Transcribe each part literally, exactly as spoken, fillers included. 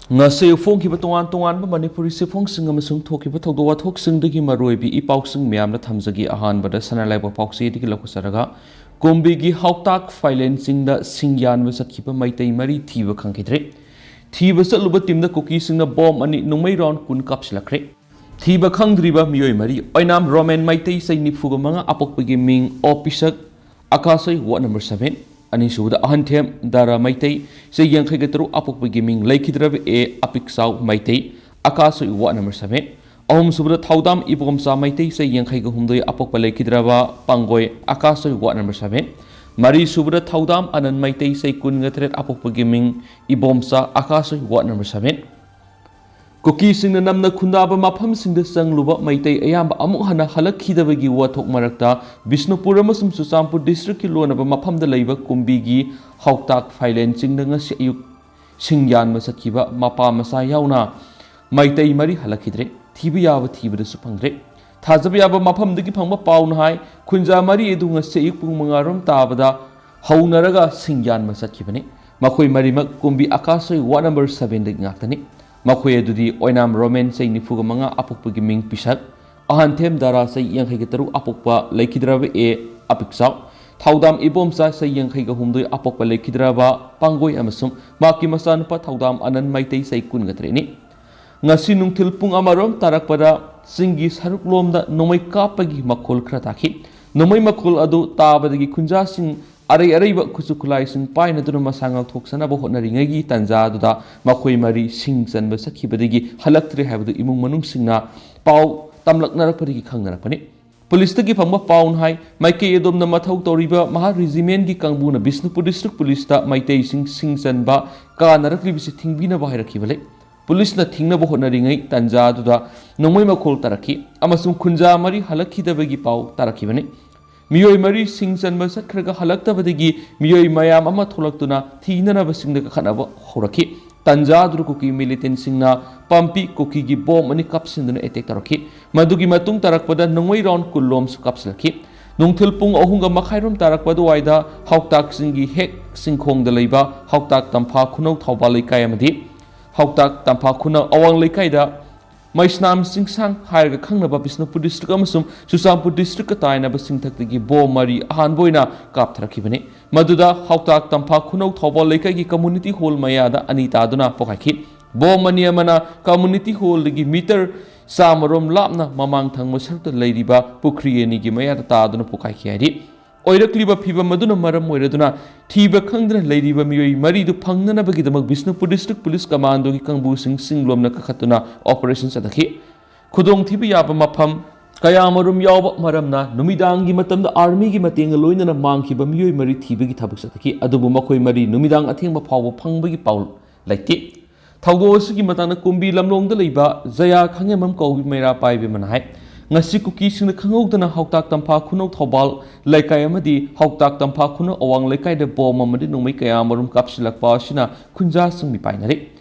ꯉꯁꯤ ꯐꯣꯡꯈꯤꯕ ꯇꯣꯉꯥꯟ ꯇꯣꯉꯥꯟꯕ ꯃꯅꯤꯄꯨꯔꯤ ꯆꯦꯐꯣꯡꯁꯤꯡ ꯑꯃꯁꯨꯡ ꯊꯣꯛꯈꯤꯕ ꯊꯧꯗꯣꯛ ꯋꯥꯊꯣꯛꯁꯤꯡꯗꯒꯤ ꯃꯔꯨꯑꯣꯏꯕ ꯏ ꯄꯥꯎꯁꯤꯡ ꯃꯌꯥꯝꯅ ꯊꯝꯖꯒꯦ꯫ ꯑꯍꯥꯟꯕꯗ ꯁꯅꯥ ꯂꯩꯕꯥꯛ ꯄꯥꯎꯆꯦꯗꯒꯤ ꯂꯧꯈꯠꯆꯔꯒ, ꯀꯨꯝꯕꯤꯒꯤ ꯍꯥꯎꯇꯥꯛ ꯐꯥꯏꯂꯦꯟꯁꯤꯡꯗ ꯁꯤꯡ ꯌꯥꯟꯕ ꯆꯠꯈꯤꯕ ꯃꯩꯇꯩ ꯃꯔꯤ ꯊꯤꯕ ꯈꯪꯈꯤꯗ꯭ꯔꯦ꯫ ꯊꯤꯕ ꯆꯠꯂꯨꯕ ꯇꯤꯝꯗ ꯀꯨꯀꯤꯁꯤꯡꯅ ꯕꯣꯝ ꯑꯅꯤ, ꯅꯣꯡꯃꯩ ꯔꯥꯎꯟ ꯀꯨꯟ ꯀꯥꯞꯁꯤꯜꯂꯛꯈ꯭ꯔꯦ꯫ ꯊꯤꯕ ꯈꯪꯗ꯭ꯔꯤꯕ ꯃꯤꯑꯣꯏ ꯃꯔꯤ: ꯑꯣꯏꯅꯥꯝ ꯔꯣꯃꯦꯟ, ꯃꯩꯇꯩ, ꯆꯍꯤ ꯅꯤꯐꯨꯒ ꯃꯉꯥ, ꯑꯄꯣꯛꯄꯒꯤ ꯃꯤꯡ ꯑꯣ ꯄꯤꯁꯛ, ꯑꯀꯥꯁꯣꯏ, ꯋꯥꯔꯗ ꯅꯝꯕꯔ ꯁꯚꯦꯟ꯫ ꯑꯅꯤꯁꯨꯕꯗ ꯑꯍꯟꯊꯦꯝ ꯗꯥꯔꯥ, ꯃꯩꯇꯩ, ꯆꯍꯤ ꯌꯥꯡꯈꯩꯒ ꯇꯔꯨꯛ, ꯑꯄꯣꯛꯄꯒꯤ ꯃꯤꯡ ꯂꯩꯈꯤꯗ꯭ꯔꯕ ꯑꯦ ꯑꯄꯤꯛꯆꯥꯎ, ꯃꯩꯇꯩ, ꯑꯀꯥꯁꯣꯏ, ꯋꯥꯔꯗ ꯅꯝꯕꯔ ꯁꯚꯦꯟ꯫ ꯑꯍꯨꯝꯁꯨꯕꯗ ꯊꯧꯗꯥꯝ ꯏꯕꯣꯝꯆꯥ, ꯃꯩꯇꯩ, ꯆꯍꯤ ꯌꯥꯡꯈꯩꯒ ꯍꯨꯝꯗꯣꯏ, ꯑꯄꯣꯛꯄ ꯂꯩꯈꯤꯗ꯭ꯔꯕ ꯄꯥꯡꯒꯣꯏ, ꯑꯀꯥꯁꯣꯏ, ꯋꯥꯔꯗ ꯅꯝꯕꯔ ꯁꯚꯦꯟ꯫ ꯃꯔꯤꯁꯨꯕꯗ ꯊꯧꯗꯥꯝ ꯑꯅꯟ, ꯃꯩꯇꯩ, ꯆꯍꯤ ꯀꯨꯟꯒ ꯇꯔꯦꯠ, ꯑꯄꯣꯛꯄꯒꯤ ꯃꯤꯡ ꯏꯕꯣꯝꯆꯥ, ꯑꯀꯥꯁꯣꯏ, ꯋꯥꯔꯗ ꯅꯝꯕꯔ ꯁꯚꯦꯟ꯫ ꯀꯨꯀꯤꯁꯤꯡꯅ ꯅꯝꯅ ꯈꯨꯟꯗꯥꯕ ꯃꯐꯝꯁꯤꯡꯗ ꯆꯪꯂꯨꯕ ꯃꯩꯇꯩ ꯑꯌꯥꯝꯕ ꯑꯃꯨꯛ ꯍꯟꯅ ꯍꯜꯂꯛꯈꯤꯗꯕꯒꯤ ꯋꯥꯊꯣꯛ ꯃꯔꯛꯇ, ꯕꯤꯁꯅꯨꯄꯨꯔ ꯑꯃꯁꯨꯡ ꯆꯨꯔꯆꯥꯟꯄꯨꯔ ꯗꯤꯁꯇ꯭ꯔꯤꯛꯀꯤ ꯂꯣꯟꯅꯕ ꯃꯐꯝꯗ ꯂꯩꯕ ꯀꯨꯝꯕꯤꯒꯤ ꯍꯥꯎꯇꯥꯛ ꯐꯥꯏꯂꯦꯟꯁꯤꯡꯗ ꯉꯁꯤ ꯑꯌꯨꯛ ꯁꯤꯡ ꯌꯥꯟꯕ ꯆꯠꯈꯤꯕ ꯃꯄꯥ ꯃꯆꯥ ꯌꯥꯎꯅ ꯃꯩꯇꯩ ꯃꯔꯤ ꯍꯜꯂꯛꯈꯤꯗ꯭ꯔꯦ꯫ ꯊꯤꯕ ꯌꯥꯕ ꯊꯤꯕꯗꯁꯨ ꯐꯪꯗ꯭ꯔꯦ꯫ ꯊꯥꯖꯕ ꯌꯥꯕ ꯃꯐꯝꯗꯒꯤ ꯐꯪꯕ ꯄꯥꯎꯅ ꯍꯥꯏ, ꯈꯨꯟꯖꯥ ꯃꯔꯤ ꯑꯗꯨ ꯉꯁꯤ ꯑꯌꯨꯛ ꯄꯨꯡ ꯃꯉꯥ ꯔꯣꯝ ꯇꯥꯕꯗ ꯍꯧꯅꯔꯒ ꯁꯤꯡ ꯌꯥꯟꯕ ꯆꯠꯈꯤꯕꯅꯤ꯫ ꯃꯈꯣꯏ ꯃꯔꯤꯃꯛ ꯀꯨꯝꯕꯤ ꯑꯀꯥꯁꯣꯏ ꯋꯥꯔꯗ ꯅꯝꯕꯔ ꯁꯚꯦꯟꯗꯒꯤ ꯉꯥꯛꯇꯅꯤ꯫ ꯃꯈꯣꯏ ꯑꯗꯨꯗꯤ ꯑꯣꯏꯅꯥꯝ ꯔꯣꯃꯦꯟ, ꯆꯍꯤ ꯅꯤꯐꯨꯒ ꯃꯉꯥ, ꯑꯄꯣꯛꯄꯒꯤ ꯃꯤꯡ ꯄꯤꯁꯛ, ꯑꯍꯟꯊꯦꯝ ꯗꯥꯔꯥ, ꯆꯍꯤ ꯌꯥꯡꯈꯩꯒ ꯇꯔꯨꯛ, ꯑꯄꯣꯛꯄ ꯂꯩꯈꯤꯗ꯭ꯔꯕ ꯑꯦ ꯑꯄꯤꯛꯆꯥꯎ, ꯊꯧꯗꯥꯝ ꯏꯕꯣꯝꯆꯥ, ꯆꯍꯤ ꯌꯥꯡꯈꯩꯒ ꯍꯨꯝꯗꯣꯏ, ꯑꯄꯣꯛꯄ ꯂꯩꯈꯤꯗ꯭ꯔꯕ ꯄꯥꯡꯒꯣꯏ, ꯑꯃꯁꯨꯡ ꯃꯍꯥꯛꯀꯤ ꯃꯆꯥꯅꯨꯄꯥ ꯊꯧꯗꯥꯝ ꯑꯅꯟ, ꯃꯩꯇꯩ, ꯆꯍꯤ ꯀꯨꯟꯒ ꯇꯔꯦꯠꯅꯤ꯫ ꯉꯁꯤ ꯅꯨꯡꯊꯤꯜ ꯄꯨꯡ ꯑꯃꯔꯣꯝ ꯇꯥꯔꯛꯄꯗ ꯆꯤꯡꯒꯤ ꯁꯔꯨꯛꯂꯣꯝꯗ ꯅꯣꯡꯃꯩ ꯀꯥꯞꯄꯒꯤ ꯃꯈꯣꯜ ꯈꯔ ꯇꯥꯈꯤ꯫ ꯅꯣꯡꯃꯩ ꯃꯈꯣꯜ ꯑꯗꯨ ꯇꯥꯕꯗꯒꯤ ꯈꯨꯟꯖꯥꯁꯤꯡ ꯑꯔꯩ ꯑꯔꯩꯕ ꯈꯨꯠꯁꯨ ꯈꯨꯠꯂꯥꯏꯁꯤꯡ ꯄꯥꯏꯅꯗꯨꯅ ꯃꯁꯥ ꯉꯥꯛꯊꯣꯛꯆꯅꯕ ꯍꯣꯠꯅꯔꯤꯉꯩꯒꯤ ꯇꯥꯟꯖꯥ ꯑꯗꯨꯗ ꯃꯈꯣꯏ ꯃꯔꯤ ꯁꯤꯡ ꯆꯟꯕ ꯆꯠꯈꯤꯕꯗꯒꯤ ꯍꯜꯂꯛꯇ꯭ꯔꯦ ꯍꯥꯏꯕꯗꯨ ꯏꯃꯨꯡ ꯃꯅꯨꯡꯁꯤꯡꯅ ꯄꯥꯎ ꯇꯝꯂꯛꯅꯔꯛꯄꯗꯒꯤ ꯈꯪꯅꯔꯛꯄꯅꯤ꯫ ꯄꯨꯂꯤꯁꯇꯒꯤ ꯐꯪꯕ ꯄꯥꯎꯅ ꯍꯥꯏ, ꯃꯥꯏꯀꯩ ꯑꯗꯣꯝꯗ ꯃꯊꯧ ꯇꯧꯔꯤꯕ ꯃꯍꯥ ꯔꯤꯖꯤꯃꯦꯟꯒꯤ ꯀꯥꯡꯕꯨꯅ ꯕꯤꯁꯅꯨꯄꯨꯔ ꯗꯤꯁꯇ꯭ꯔꯤꯛ ꯄꯨꯂꯤꯁꯇ ꯃꯩꯇꯩꯁꯤꯡ ꯁꯤꯡ ꯆꯟꯕ ꯀꯥꯅꯔꯛꯂꯤꯕꯁꯤ ꯊꯤꯡꯕꯤꯅꯕ ꯍꯥꯏꯔꯛꯈꯤꯕ ꯂꯩ꯫ ꯄꯨꯂꯤꯁꯅ ꯊꯤꯡꯅꯕ ꯍꯣꯠꯅꯔꯤꯉꯩ ꯇꯥꯟꯖꯥ ꯑꯗꯨꯗ ꯅꯣꯡꯃꯩ ꯃꯈꯣꯜ ꯇꯥꯔꯛꯈꯤ ꯑꯃꯁꯨꯡ ꯈꯨꯟꯖꯥ ꯃꯔꯤ ꯍꯜꯂꯛꯈꯤꯗꯕꯒꯤ ꯄꯥꯎ ꯇꯥꯔꯛꯈꯤꯕꯅꯤ꯫ ꯃꯤꯑꯣꯏ ꯃꯔꯤ ꯁꯤꯡ ꯆꯟꯕ ꯆꯠꯈ꯭ꯔꯒ ꯍꯜꯂꯛꯇꯕꯗꯒꯤ ꯃꯤꯑꯣꯏ ꯃꯌꯥꯝ ꯑꯃ ꯊꯣꯛꯂꯛꯇꯨꯅ ꯊꯤꯅꯅꯕꯁꯤꯡꯗ ꯀꯥꯈꯠꯅꯕ ꯍꯧꯔꯛꯈꯤ꯫ ꯇꯥꯟꯖꯥ ꯑꯗꯨꯗ ꯀꯨꯀꯤ ꯃꯤꯂꯤꯇꯦꯟꯁꯤꯡꯅ ꯄꯥꯝꯕꯤ ꯀꯨꯀꯤꯒꯤ ꯕꯣꯝ ꯑꯅꯤ ꯀꯥꯞꯁꯤꯟꯗꯨꯅ ꯑꯦꯇꯦꯛ ꯇꯧꯔꯛꯈꯤ꯫ ꯃꯗꯨꯒꯤ ꯃꯇꯨꯡ ꯇꯥꯔꯛꯄꯗ ꯅꯣꯡꯃꯩ ꯔꯥꯎꯟ ꯀꯨꯟ ꯂꯣꯝꯁꯨ ꯀꯥꯞꯁꯤꯜꯂꯛꯈꯤ꯫ ꯅꯨꯡꯊꯤꯜ ꯄꯨꯡ ꯑꯍꯨꯝꯒ ꯃꯈꯥꯏꯔꯣꯝ ꯇꯥꯔꯛꯄ ꯑꯗꯨꯋꯥꯏꯗ ꯍꯥꯎꯇꯥꯛꯁꯤꯡꯒꯤ ꯍꯦꯛ ꯆꯤꯡꯈꯣꯡꯗ ꯂꯩꯕ ꯍꯥꯎꯇꯥꯛ ꯇꯝꯐꯥ ꯈꯨꯅꯧ ꯊꯧꯕꯥꯜ ꯂꯩꯀꯥꯏ ꯑꯃꯗꯤ ꯍꯥꯎꯇꯥꯛ ꯇꯝꯐꯥ ꯈꯨꯅꯧ ꯑꯋꯥꯡ ꯂꯩꯀꯥꯏꯗ ꯃꯩꯁꯅꯥꯝ ꯆꯤꯡꯁꯥꯡ ꯍꯥꯏꯔꯒ ꯈꯪꯅꯕ ꯕꯤꯁꯅꯨꯄꯨꯔ ꯗꯤꯁꯇ꯭ꯔꯤꯛ ꯑꯃꯁꯨꯡ ꯆꯨꯔꯆꯥꯟꯄꯨꯔ ꯗꯤꯁꯇ꯭ꯔꯤꯛꯀ ꯇꯥꯏꯅꯕ ꯁꯤꯡꯊꯛꯇꯒꯤ ꯕꯣꯝ ꯃꯔꯤ ꯑꯍꯥꯟꯕ ꯑꯣꯏꯅ ꯀꯥꯞꯊꯔꯛꯈꯤꯕꯅꯤ꯫ ꯃꯗꯨꯗ ꯍꯥꯎꯇꯥꯛ ꯇꯝꯐꯥ ꯈꯨꯅꯧ ꯊꯧꯕꯥꯜ ꯂꯩꯀꯥꯏꯒꯤ ꯀꯝꯃꯨꯅꯤꯇꯤ ꯍꯣꯜ ꯃꯌꯥꯗ ꯑꯅꯤ ꯇꯥꯗꯨꯅ ꯄꯣꯈꯥꯏꯈꯤ꯫ ꯕꯣꯝ ꯑꯅꯤ ꯑꯃꯅ ꯀꯝꯃꯨꯅꯤꯇꯤ ꯍꯣꯜꯗꯒꯤ ꯃꯤꯇꯔ ꯆꯥꯃꯔꯣꯝ ꯂꯥꯞꯅ ꯃꯃꯥꯡ ꯊꯪꯕ ꯁꯔꯨꯛꯇ ꯂꯩꯔꯤꯕ ꯄꯨꯈ꯭ꯔꯤ ꯑꯅꯤꯒꯤ ꯃꯌꯥꯗ ꯇꯥꯗꯨꯅ ꯄꯣꯈꯥꯏꯈꯤ ꯍꯥꯏꯔꯤ꯫ ꯑꯣꯏꯔꯛꯂꯤꯕ ꯐꯤꯕꯝ ꯑꯗꯨꯅ ꯃꯔꯝ ꯑꯣꯏꯔꯗꯨꯅ ꯊꯤꯕ ꯈꯪꯗꯅ ꯂꯩꯔꯤꯕ ꯃꯤꯑꯣꯏ ꯃꯔꯤꯗꯨ ꯐꯪꯅꯅꯕꯒꯤꯗꯃꯛ ꯕꯤꯁꯅꯨꯄꯨꯔ ꯗꯤꯁꯇ꯭ꯔꯤꯛ ꯄꯨꯂꯤꯁ ꯀꯃꯥꯟꯗꯣꯒꯤ ꯀꯥꯡꯕꯨꯁꯤꯡ ꯆꯤꯡꯂꯣꯝꯅ ꯀꯥꯈꯠꯇꯨꯅ ꯑꯣꯄꯔꯦꯁꯟ ꯆꯠꯊꯈꯤ꯫ ꯈꯨꯗꯣꯡꯊꯤꯕ ꯌꯥꯕ ꯃꯐꯝ ꯀꯌꯥꯃꯔꯨꯝ ꯌꯥꯎꯕ ꯃꯔꯝꯅ ꯅꯨꯃꯤꯗꯥꯡꯒꯤ ꯃꯇꯝꯗ ꯑꯥꯔꯃꯤꯒꯤ ꯃꯇꯦꯡꯒ ꯂꯣꯏꯅꯅ ꯃꯥꯡꯈꯤꯕ ꯃꯤꯑꯣꯏ ꯃꯔꯤ ꯊꯤꯕꯒꯤ ꯊꯕꯛ ꯆꯠꯊꯈꯤ꯫ ꯑꯗꯨꯕꯨ ꯃꯈꯣꯏ ꯃꯔꯤ ꯅꯨꯃꯤꯗꯥꯡ ꯑꯊꯦꯡꯕ ꯐꯥꯎꯕ ꯐꯪꯕꯒꯤ ꯄꯥꯎ ꯂꯩꯇꯦ꯫ ꯊꯧꯗꯣꯛ ꯑꯁꯤꯒꯤ ꯃꯇꯥꯡꯗ ꯀꯨꯝꯕꯤ ꯂꯝꯂꯣꯡꯗ ꯂꯩꯕ ꯖꯌꯥ ꯈꯥꯉꯦꯝꯕꯝ ꯀꯧꯕꯤ ꯃꯩꯔꯥ ꯄꯥꯏꯕꯤ ꯑꯃꯅ ꯍꯥꯏ, ꯉꯁꯤ ꯀꯨꯀꯤꯁꯤꯡꯅ ꯈꯪꯍꯧꯗꯅ ꯍꯥꯎꯇꯥꯛ ꯇꯝꯐꯥ ꯈꯨꯅꯧ ꯊꯧꯕꯥꯜ ꯂꯩꯀꯥꯏ ꯑꯃꯗꯤ ꯍꯥꯎꯇꯥꯛ ꯇꯝꯐꯥ ꯈꯨꯅꯧ ꯑꯋꯥꯡ ꯂꯩꯀꯥꯏꯗ ꯕꯣꯝ ꯑꯃꯗꯤ ꯅꯣꯡꯃꯩ ꯀꯌꯥꯃꯔꯨꯝ ꯀꯥꯞꯁꯤꯜꯂꯛꯄ ꯑꯁꯤꯅ ꯈꯨꯟꯖꯥꯁꯤꯡ ꯃꯤꯄꯥꯏꯅꯔꯦ꯫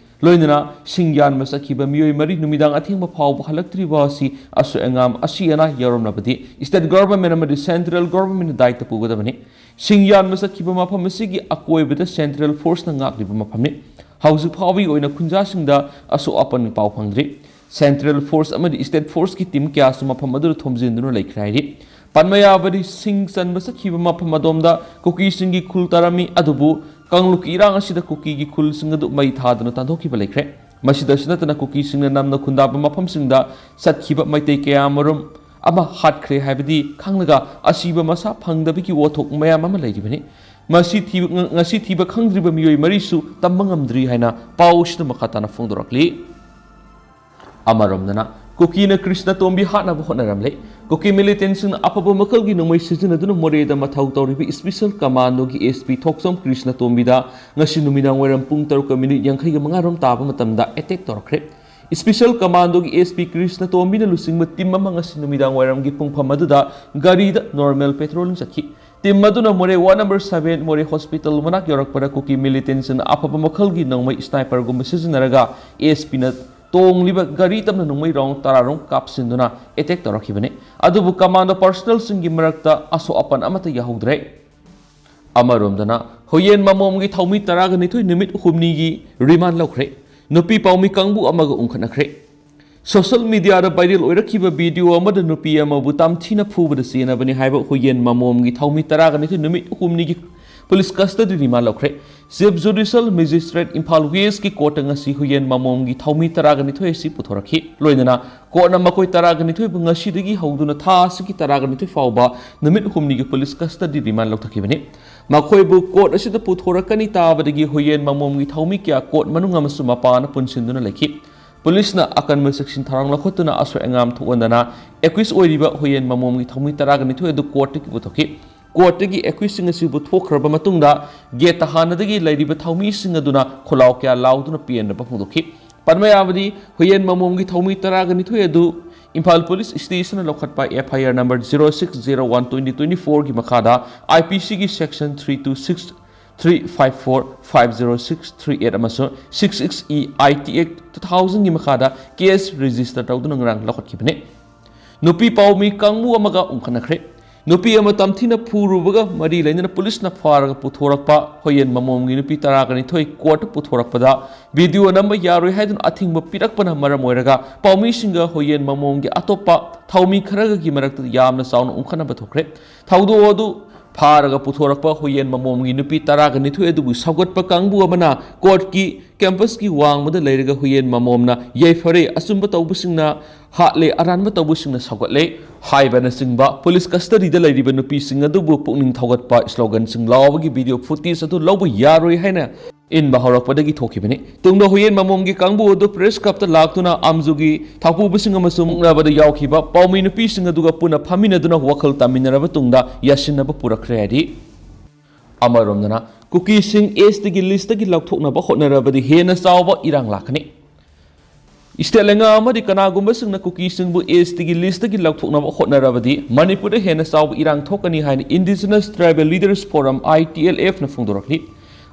ꯂꯣꯏꯅꯅ ꯁꯤꯡ ꯌꯥꯟꯕ ꯆꯠꯈꯤꯕ ꯃꯤꯑꯣꯏ ꯃꯔꯤ ꯅꯨꯃꯤꯗꯥꯡ ꯑꯊꯦꯡꯕ ꯐꯥꯎꯕ ꯍꯜꯂꯛꯇ꯭ꯔꯤꯕ ꯑꯁꯤ ꯑꯁꯣꯏ ꯑꯉꯥꯝ ꯑꯁꯤ ꯑꯅꯥ ꯌꯥꯎꯔꯝꯂꯕꯗꯤ state government ꯑꯃꯗꯤ central government ꯅ ꯗꯥꯏꯇ ꯄꯨꯒꯗꯕꯅꯤ꯫ ꯁꯤꯡ ꯌꯥꯟꯕ ꯆꯠꯈꯤꯕ ꯃꯐꯝ ꯑꯁꯤꯒꯤ ꯑꯀꯣꯏꯕꯗ central force ꯅ ꯉꯥꯛꯂꯤꯕ ꯃꯐꯝꯅꯤ꯫ ꯍꯧꯖꯤꯛ ꯐꯥꯎꯕꯒꯤ ꯑꯣꯏꯅ ꯈꯨꯟꯖꯥꯁꯤꯡꯗ ꯑꯁꯣꯛ ꯑꯄꯟꯒꯤ ꯄꯥꯎ ꯐꯪꯗ꯭ꯔꯤ꯫ Central force ꯑꯃꯗꯤ state force ꯀꯤ team ꯀꯌꯥꯁꯨ ꯃꯐꯝ ꯑꯗꯨꯗ ꯊꯣꯝꯖꯤꯟꯗꯨꯅ ꯂꯩꯈ꯭ꯔꯦ ꯍꯥꯏꯔꯤ꯫ ꯄꯟꯕ ꯌꯥꯕꯗꯤ ꯁꯤꯡ ꯆꯟꯕ ꯆꯠꯈꯤꯕ ꯃꯐꯝ ꯑꯗꯣꯝꯗ ꯀꯨꯀꯤꯁꯤꯡꯒꯤ ꯈꯨꯜ ꯇꯥꯔꯝꯃꯤ, ꯑꯗꯨꯕꯨ ꯀꯥꯡꯂꯨꯞꯀꯤ ꯏꯔꯥꯡ ꯑꯁꯤꯗ ꯀꯨꯀꯤꯒꯤ ꯈꯨꯜꯁꯤꯡ ꯑꯗꯨ ꯃꯩ ꯊꯥꯗꯨꯅ ꯇꯥꯟꯊꯣꯛꯈꯤꯕ ꯂꯩꯈ꯭ꯔꯦ꯫ ꯃꯁꯤꯗꯁꯨ ꯅꯠꯇꯅ ꯀꯨꯀꯤꯁꯤꯡꯅ ꯅꯝꯅ ꯈꯨꯟꯗꯥꯕ ꯃꯐꯝꯁꯤꯡꯗ ꯆꯠꯈꯤꯕ ꯃꯩꯇꯩ ꯀꯌꯥꯃꯔꯨꯝ ꯑꯃ ꯍꯥꯠꯈ꯭ꯔꯦ ꯍꯥꯏꯕꯗꯤ ꯈꯪꯂꯒ ꯑꯁꯤꯕ ꯃꯁꯥ ꯐꯪꯗꯕꯒꯤ ꯋꯥꯊꯣꯛ ꯃꯌꯥꯝ ꯑꯃ ꯂꯩꯔꯤꯕꯅꯤ꯫ ꯃꯁꯤ ꯊꯤꯕ, ꯉ-, ꯉꯁꯤ ꯊꯤꯕ ꯈꯪꯗ꯭ꯔꯤꯕ ꯃꯤꯑꯣꯏ ꯃꯔꯤꯁꯨ ꯇꯝꯕ ꯉꯝꯗ꯭ꯔꯤ ꯍꯥꯏꯅ ꯄꯥꯎ ꯑꯁꯤꯗ ꯃꯈꯥ ꯇꯥꯅ ꯐꯣꯡꯗꯣꯔꯛꯂꯤ꯫ ꯑꯃꯔꯣꯝꯗꯅ ꯀꯨꯀꯤꯅ ꯀ꯭ꯔꯤꯁꯅ ꯇꯣꯝꯕꯤ ꯍꯥꯠꯅꯕ ꯍꯣꯠꯅꯔꯝꯂꯦ꯫ ꯀꯨꯀꯤ militant ꯁꯤꯡꯅ ꯑꯐꯕ ꯃꯈꯜꯒꯤ ꯅꯣꯡꯃꯩ ꯁꯤꯖꯤꯟꯅꯗꯨꯅ ꯃꯣꯔꯦꯗ ꯃꯊꯧ ꯇꯧꯔꯤꯕ special commando ꯒꯤ S P ꯊꯣꯛꯆꯣꯝ ꯀ꯭ꯔꯤꯁꯅ ꯇꯣꯝꯕꯤꯗ ꯉꯁꯤ ꯅꯨꯃꯤꯗꯥꯡ ꯋꯥꯏꯔꯝ ꯄꯨꯡ ꯇꯔꯨꯛꯀ ꯃꯤꯅꯤꯠ ꯌꯥꯡꯈꯩꯒ ꯃꯉꯥ ꯔꯣꯝ ꯇꯥꯕ ꯃꯇꯝꯗ attack ꯇꯧꯔꯛꯈ꯭ꯔꯦ꯫ Special commando ꯒꯤ S P ꯀ꯭ꯔꯤꯁꯅ ꯇꯣꯝꯕꯤꯅ ꯂꯨꯆꯤꯡꯕ team ꯑꯃ ꯉꯁꯤ ꯅꯨꯃꯤꯗꯥꯡ ꯋꯥꯏꯔꯝꯒꯤ ꯄꯨꯡꯐꯝ ꯑꯗꯨꯗ ꯒꯥꯔꯤꯗ normal patrolling ꯆꯠꯈꯤ꯫ Team ꯑꯗꯨꯅ ꯃꯣꯔꯦ ward number seven ꯃꯣꯔꯦ hospital ꯃꯅꯥꯛ ꯌꯧꯔꯛꯄꯗ ꯀꯨꯀꯤ militant ꯁꯤꯡꯅ ꯑꯐꯕ ꯃꯈꯜꯒꯤ ꯅꯣꯡꯃꯩ sniper ꯒꯨꯝꯕ ꯁꯤꯖꯤꯟꯅꯔꯒ S P ꯅ ꯇꯣꯡꯂꯤꯕ ꯒꯥꯔꯤ ꯇꯝꯅ ꯅꯣꯡꯃꯩ round ꯇꯔꯥ ꯔꯣꯝ ꯀꯥꯞꯁꯤꯟꯗꯨꯅ attack ꯇꯧꯔꯛꯈꯤꯕꯅꯤ꯫ ꯑꯗꯨꯕꯨ commando personnel ꯁꯤꯡꯒꯤ ꯃꯔꯛꯇ ꯑꯁꯣꯛ ꯑꯄꯟ ꯑꯃꯠꯇ ꯌꯥꯎꯍꯧꯗ꯭ꯔꯦ꯫ ꯑꯃꯔꯣꯝꯗꯅ ꯍꯨꯌꯦꯟ ꯃꯃꯣꯝꯒꯤ ꯊꯧꯃꯤ ꯇꯔꯥꯒ ꯅꯤꯊꯣꯏ ꯅꯨꯃꯤꯠ ꯍꯨꯝꯅꯤꯒꯤ remand ꯂꯧꯈ꯭ꯔꯦ꯫ ꯅꯨꯄꯤ ꯄꯥꯎꯃꯤ ꯀꯥꯡꯕꯨ ꯑꯃꯒ ꯎꯪꯈꯠꯅꯈ꯭ꯔꯦ꯫ ꯁꯣꯁꯤꯌꯦꯜ ꯃꯤꯗꯤꯌꯥꯗ ꯚꯥꯏꯔꯦꯜ ꯑꯣꯏꯔꯛꯈꯤꯕ ꯚꯤꯗꯤꯑꯣ ꯑꯃꯗ ꯅꯨꯄꯤ ꯑꯃꯕꯨ ꯇꯝꯊꯤꯅ ꯐꯨꯕꯗ ꯆꯦꯟꯅꯕꯅꯤ ꯍꯥꯏꯕ ꯍꯨꯌꯦꯟ ꯃꯃꯣꯝꯒꯤ ꯊꯧꯃꯤ ꯇꯔꯥꯒ ꯅꯤꯊꯣꯏ ꯅꯨꯃꯤꯠ ꯍꯨꯝꯅꯤꯒꯤ ꯄꯨꯂꯤꯁ ꯀꯁꯇꯗꯤ ꯔꯤꯃꯥꯟ ꯂꯧꯈ꯭ꯔꯦ꯫ ꯆꯤꯐ ꯖꯨꯗꯤꯁꯤꯌꯦꯜ ꯃꯦꯖꯤꯁꯇ꯭ꯔꯦꯠ ꯏꯝꯐꯥꯜ ꯋꯦꯁꯀꯤ ꯀꯣꯔꯠꯇ ꯉꯁꯤ ꯍꯨꯌꯦꯟ ꯃꯃꯣꯝꯒꯤ ꯊꯧꯃꯤ ꯇꯔꯥꯒ ꯅꯤꯊꯣꯏ ꯑꯁꯤ ꯄꯨꯊꯣꯔꯛꯈꯤ꯫ ꯂꯣꯏꯅꯅ ꯀꯣꯔꯠꯅ ꯃꯈꯣꯏ ꯇꯔꯥꯒ ꯅꯤꯊꯣꯏꯕꯨ ꯉꯁꯤꯗꯒꯤ ꯍꯧꯗꯨꯅ ꯊꯥ ꯑꯁꯤꯒꯤ ꯇꯔꯥꯒ ꯅꯤꯊꯣꯏ ꯐꯥꯎꯕ ꯅꯨꯃꯤꯠ ꯍꯨꯝꯅꯤꯒꯤ ꯄꯨꯂꯤꯁ ꯀꯁꯇꯗꯤ ꯔꯤꯃꯥꯟ ꯂꯧꯊꯈꯤꯕꯅꯤ꯫ ꯃꯈꯣꯏꯕꯨ ꯀꯣꯔꯠ ꯑꯁꯤꯗ ꯄꯨꯊꯣꯔꯛꯀꯅꯤ ꯇꯥꯕꯗꯒꯤ ꯍꯨꯌꯦꯟ ꯃꯃꯣꯝꯒꯤ ꯊꯧꯃꯤ ꯀꯌꯥ ꯀꯣꯔꯠ ꯃꯅꯨꯡ ꯑꯃꯁꯨꯡ ꯃꯄꯥꯟꯗ ꯄꯨꯟꯁꯤꯟꯗꯨꯅ ꯂꯩꯈꯤ꯫ ꯄꯨꯂꯤꯁꯅ ꯑꯀꯟꯕ ꯆꯦꯛꯁꯤꯟ ꯊꯧꯔꯥꯡ ꯂꯧꯈꯠꯇꯨꯅ ꯑꯁꯣꯏ ꯑꯉꯥꯝ ꯊꯣꯛꯍꯟꯗꯅ ꯑꯦꯀ꯭ꯌꯨꯁ ꯑꯣꯏꯔꯤꯕ ꯍꯨꯌꯦꯟ ꯃꯃꯣꯝꯒꯤ ꯊꯧꯃꯤ ꯇꯔꯥꯒ ꯅꯤꯊꯣꯏ ꯑꯗꯨ ꯀꯣꯔꯠꯇꯒꯤ ꯄꯨꯊꯣꯛꯈꯤ꯫ ꯀꯣꯔꯠꯇꯒꯤ ꯑꯦꯀ꯭ꯌꯨꯁꯁꯤꯡ ꯑꯁꯤ ꯄꯨꯊꯣꯛꯈ꯭ꯔꯕ ꯃꯇꯨꯡꯗ ꯒꯦꯠꯇ ꯍꯥꯟꯅꯗꯒꯤ ꯂꯩꯔꯤꯕ ꯊꯧꯃꯤꯁꯤꯡ ꯑꯗꯨꯅ ꯈꯣꯜꯂꯥꯎ ꯀꯌꯥ ꯂꯥꯎꯗꯨꯅ ꯄꯦꯟꯗꯕ ꯐꯣꯡꯗꯣꯛꯈꯤ꯫ ꯄꯟꯕ ꯌꯥꯕꯗꯤ, ꯍꯨꯌꯦꯟ ꯃꯃꯣꯝꯒꯤ ꯊꯧꯃꯤ ꯇꯔꯥꯒ ꯅꯤꯊꯣꯏ ꯑꯗꯨ ꯏꯝꯐꯥꯜ ꯄꯨꯂꯤꯁ ꯁ꯭ꯇꯦꯁꯟꯅ ꯂꯧꯈꯠꯄ F I R number zero six zero one twenty twenty four ꯒꯤ ꯃꯈꯥꯗ ꯑꯥꯏ ꯄꯤ ꯁꯤꯒꯤ section three two six, three five four, five zero six, three eight ꯑꯃꯁꯨꯡ six six E I T Act two thousand ꯒꯤ ꯃꯈꯥꯗ case register ꯇꯧꯗꯨꯅ ꯉꯔꯥꯡ ꯂꯧꯈꯠꯈꯤꯕꯅꯤ꯫ ꯅꯨꯄꯤ ꯄꯥꯎꯃꯤ ꯀꯥꯡꯕꯨ ꯑꯃꯒ ꯎꯪꯈꯠꯅꯈ꯭ꯔꯦ꯫ ꯅꯨꯄꯤ ꯑꯃ ꯇꯝꯊꯤꯅ ꯐꯨꯔꯨꯕꯒ ꯃꯔꯤ ꯂꯩꯅꯅ ꯄꯨꯂꯤꯁꯅ ꯐꯥꯔꯒ ꯄꯨꯊꯣꯔꯛꯄ ꯍꯨꯌꯦꯟ ꯃꯃꯣꯝꯒꯤ ꯅꯨꯄꯤ ꯇꯔꯥꯒ ꯅꯤꯊꯣꯏ ꯀꯣꯔꯠꯇ ꯄꯨꯊꯣꯔꯛꯄꯗ ꯚꯤꯗꯤꯑꯣ ꯅꯝꯕ ꯌꯥꯔꯣꯏ ꯍꯥꯏꯗꯨꯅ ꯑꯊꯤꯡꯕ ꯄꯤꯔꯛꯄꯅ ꯃꯔꯝ ꯑꯣꯏꯔꯒ ꯄꯥꯎꯃꯤꯁꯤꯡꯒ ꯍꯨꯌꯦꯟ ꯃꯃꯣꯝꯒꯤ ꯑꯇꯣꯞꯄ ꯊꯧꯃꯤ ꯈꯔꯒꯒꯤ ꯃꯔꯛꯇ ꯌꯥꯝꯅ ꯆꯥꯎꯅ ꯎꯪꯈꯠꯅꯕ ꯊꯣꯛꯈ꯭ꯔꯦ꯫ ꯊꯧꯗꯣꯛ ꯑꯗꯨ ꯐꯥꯔꯒ ꯄꯨꯊꯣꯔꯛꯄ ꯍꯨꯌꯦꯟ ꯃꯃꯣꯝꯒꯤ ꯅꯨꯄꯤ ꯇꯔꯥꯒ ꯅꯤꯊꯣꯏ ꯑꯗꯨꯕꯨ ꯁꯧꯒꯠꯄ ꯀꯥꯡꯕꯨ ꯑꯃꯅ ꯀꯣꯔꯠꯀꯤ ꯀꯦꯝꯄꯁꯀꯤ ꯋꯥꯡꯃꯗ ꯂꯩꯔꯒ ꯍꯨꯌꯦꯟ ꯃꯃꯣꯝꯅ "ꯌꯥꯏꯐꯔꯦ, ꯑꯆꯨꯝꯕ ꯇꯧꯕꯁꯤꯡꯅ ꯍꯥꯠꯂꯦ, ꯑꯔꯥꯟꯕ ꯇꯧꯕꯁꯤꯡꯅ ꯁꯧꯒꯠꯂꯦ" ꯍꯥꯏꯕꯅꯆꯤꯡꯕ ꯄꯨꯂꯤꯁ ꯀꯁꯇꯗꯤꯗ ꯂꯩꯔꯤꯕ ꯅꯨꯄꯤꯁꯤꯡ ꯑꯗꯨꯕꯨ ꯄꯨꯛꯅꯤꯡ ꯊꯧꯒꯠꯄ ꯁ꯭ꯂꯣꯒꯟꯁꯤꯡ ꯂꯥꯎꯕꯒꯤ ꯚꯤꯗꯤꯑꯣ ꯐꯨꯇꯦꯖ ꯑꯗꯨ ꯂꯧꯕ ꯌꯥꯔꯣꯏ ꯍꯥꯏꯅ ꯏꯟꯕ ꯍꯧꯔꯛꯄꯗꯒꯤ ꯊꯣꯛꯈꯤꯕꯅꯤ꯫ ꯇꯨꯡꯗ ꯍꯨꯌꯦꯟ ꯃꯃꯣꯝꯒꯤ ꯀꯥꯡꯕꯨ ꯑꯗꯨ ꯄ꯭ꯔꯦꯁ ꯀ꯭ꯂꯕꯇ ꯂꯥꯛꯇꯨꯅ ꯑꯝꯖꯨꯒꯤ ꯊꯥꯛꯄꯨꯕꯁꯤꯡ ꯑꯃꯁꯨꯡ ꯃꯨꯛꯅꯕꯗ ꯌꯥꯎꯈꯤꯕ ꯄꯥꯎꯃꯤ ꯅꯨꯄꯤꯁꯤꯡ ꯑꯗꯨꯒ ꯄꯨꯟꯅ ꯐꯝꯃꯤꯟꯅꯗꯨꯅ ꯋꯥꯈꯜ ꯇꯥꯃꯤꯟꯅꯔꯕ ꯇꯨꯡꯗ ꯌꯥꯁꯤꯟꯅꯕ ꯄꯨꯔꯛꯈ꯭ꯔꯦ ꯍꯥꯏꯔꯤ꯫ ꯑꯃꯔꯣꯝꯗꯅ, ꯀꯨꯀꯤꯁꯤꯡ ꯑꯦꯁ ꯇꯤꯒꯤ ꯂꯤꯁꯇꯒꯤ ꯂꯧꯊꯣꯛꯅꯕ ꯍꯣꯠꯅꯔꯕꯗꯤ ꯍꯦꯟꯅ ꯆꯥꯎꯕ ꯏꯔꯥꯡ ꯂꯥꯛꯀꯅꯤ꯫ ꯁ꯭ꯇꯦꯠ ꯂꯩꯉꯥꯛ ꯑꯃꯗꯤ ꯀꯅꯥꯒꯨꯝꯕꯁꯤꯡꯅ ꯀꯨꯀꯤꯁꯤꯡꯕꯨ ꯑꯦꯁ ꯇꯤꯒꯤ ꯂꯤꯁꯇꯒꯤ ꯂꯧꯊꯣꯛꯅꯕ ꯍꯣꯠꯅꯔꯕꯗꯤ ꯃꯅꯤꯄꯨꯔꯗ ꯍꯦꯟꯅ ꯆꯥꯎꯕ ꯏꯔꯥꯡ ꯊꯣꯛꯀꯅꯤ ꯍꯥꯏꯅ Indigenous Tribal Leaders Forum, I T L F ꯅ ꯐꯣꯡꯗꯣꯔꯛꯂꯤ꯫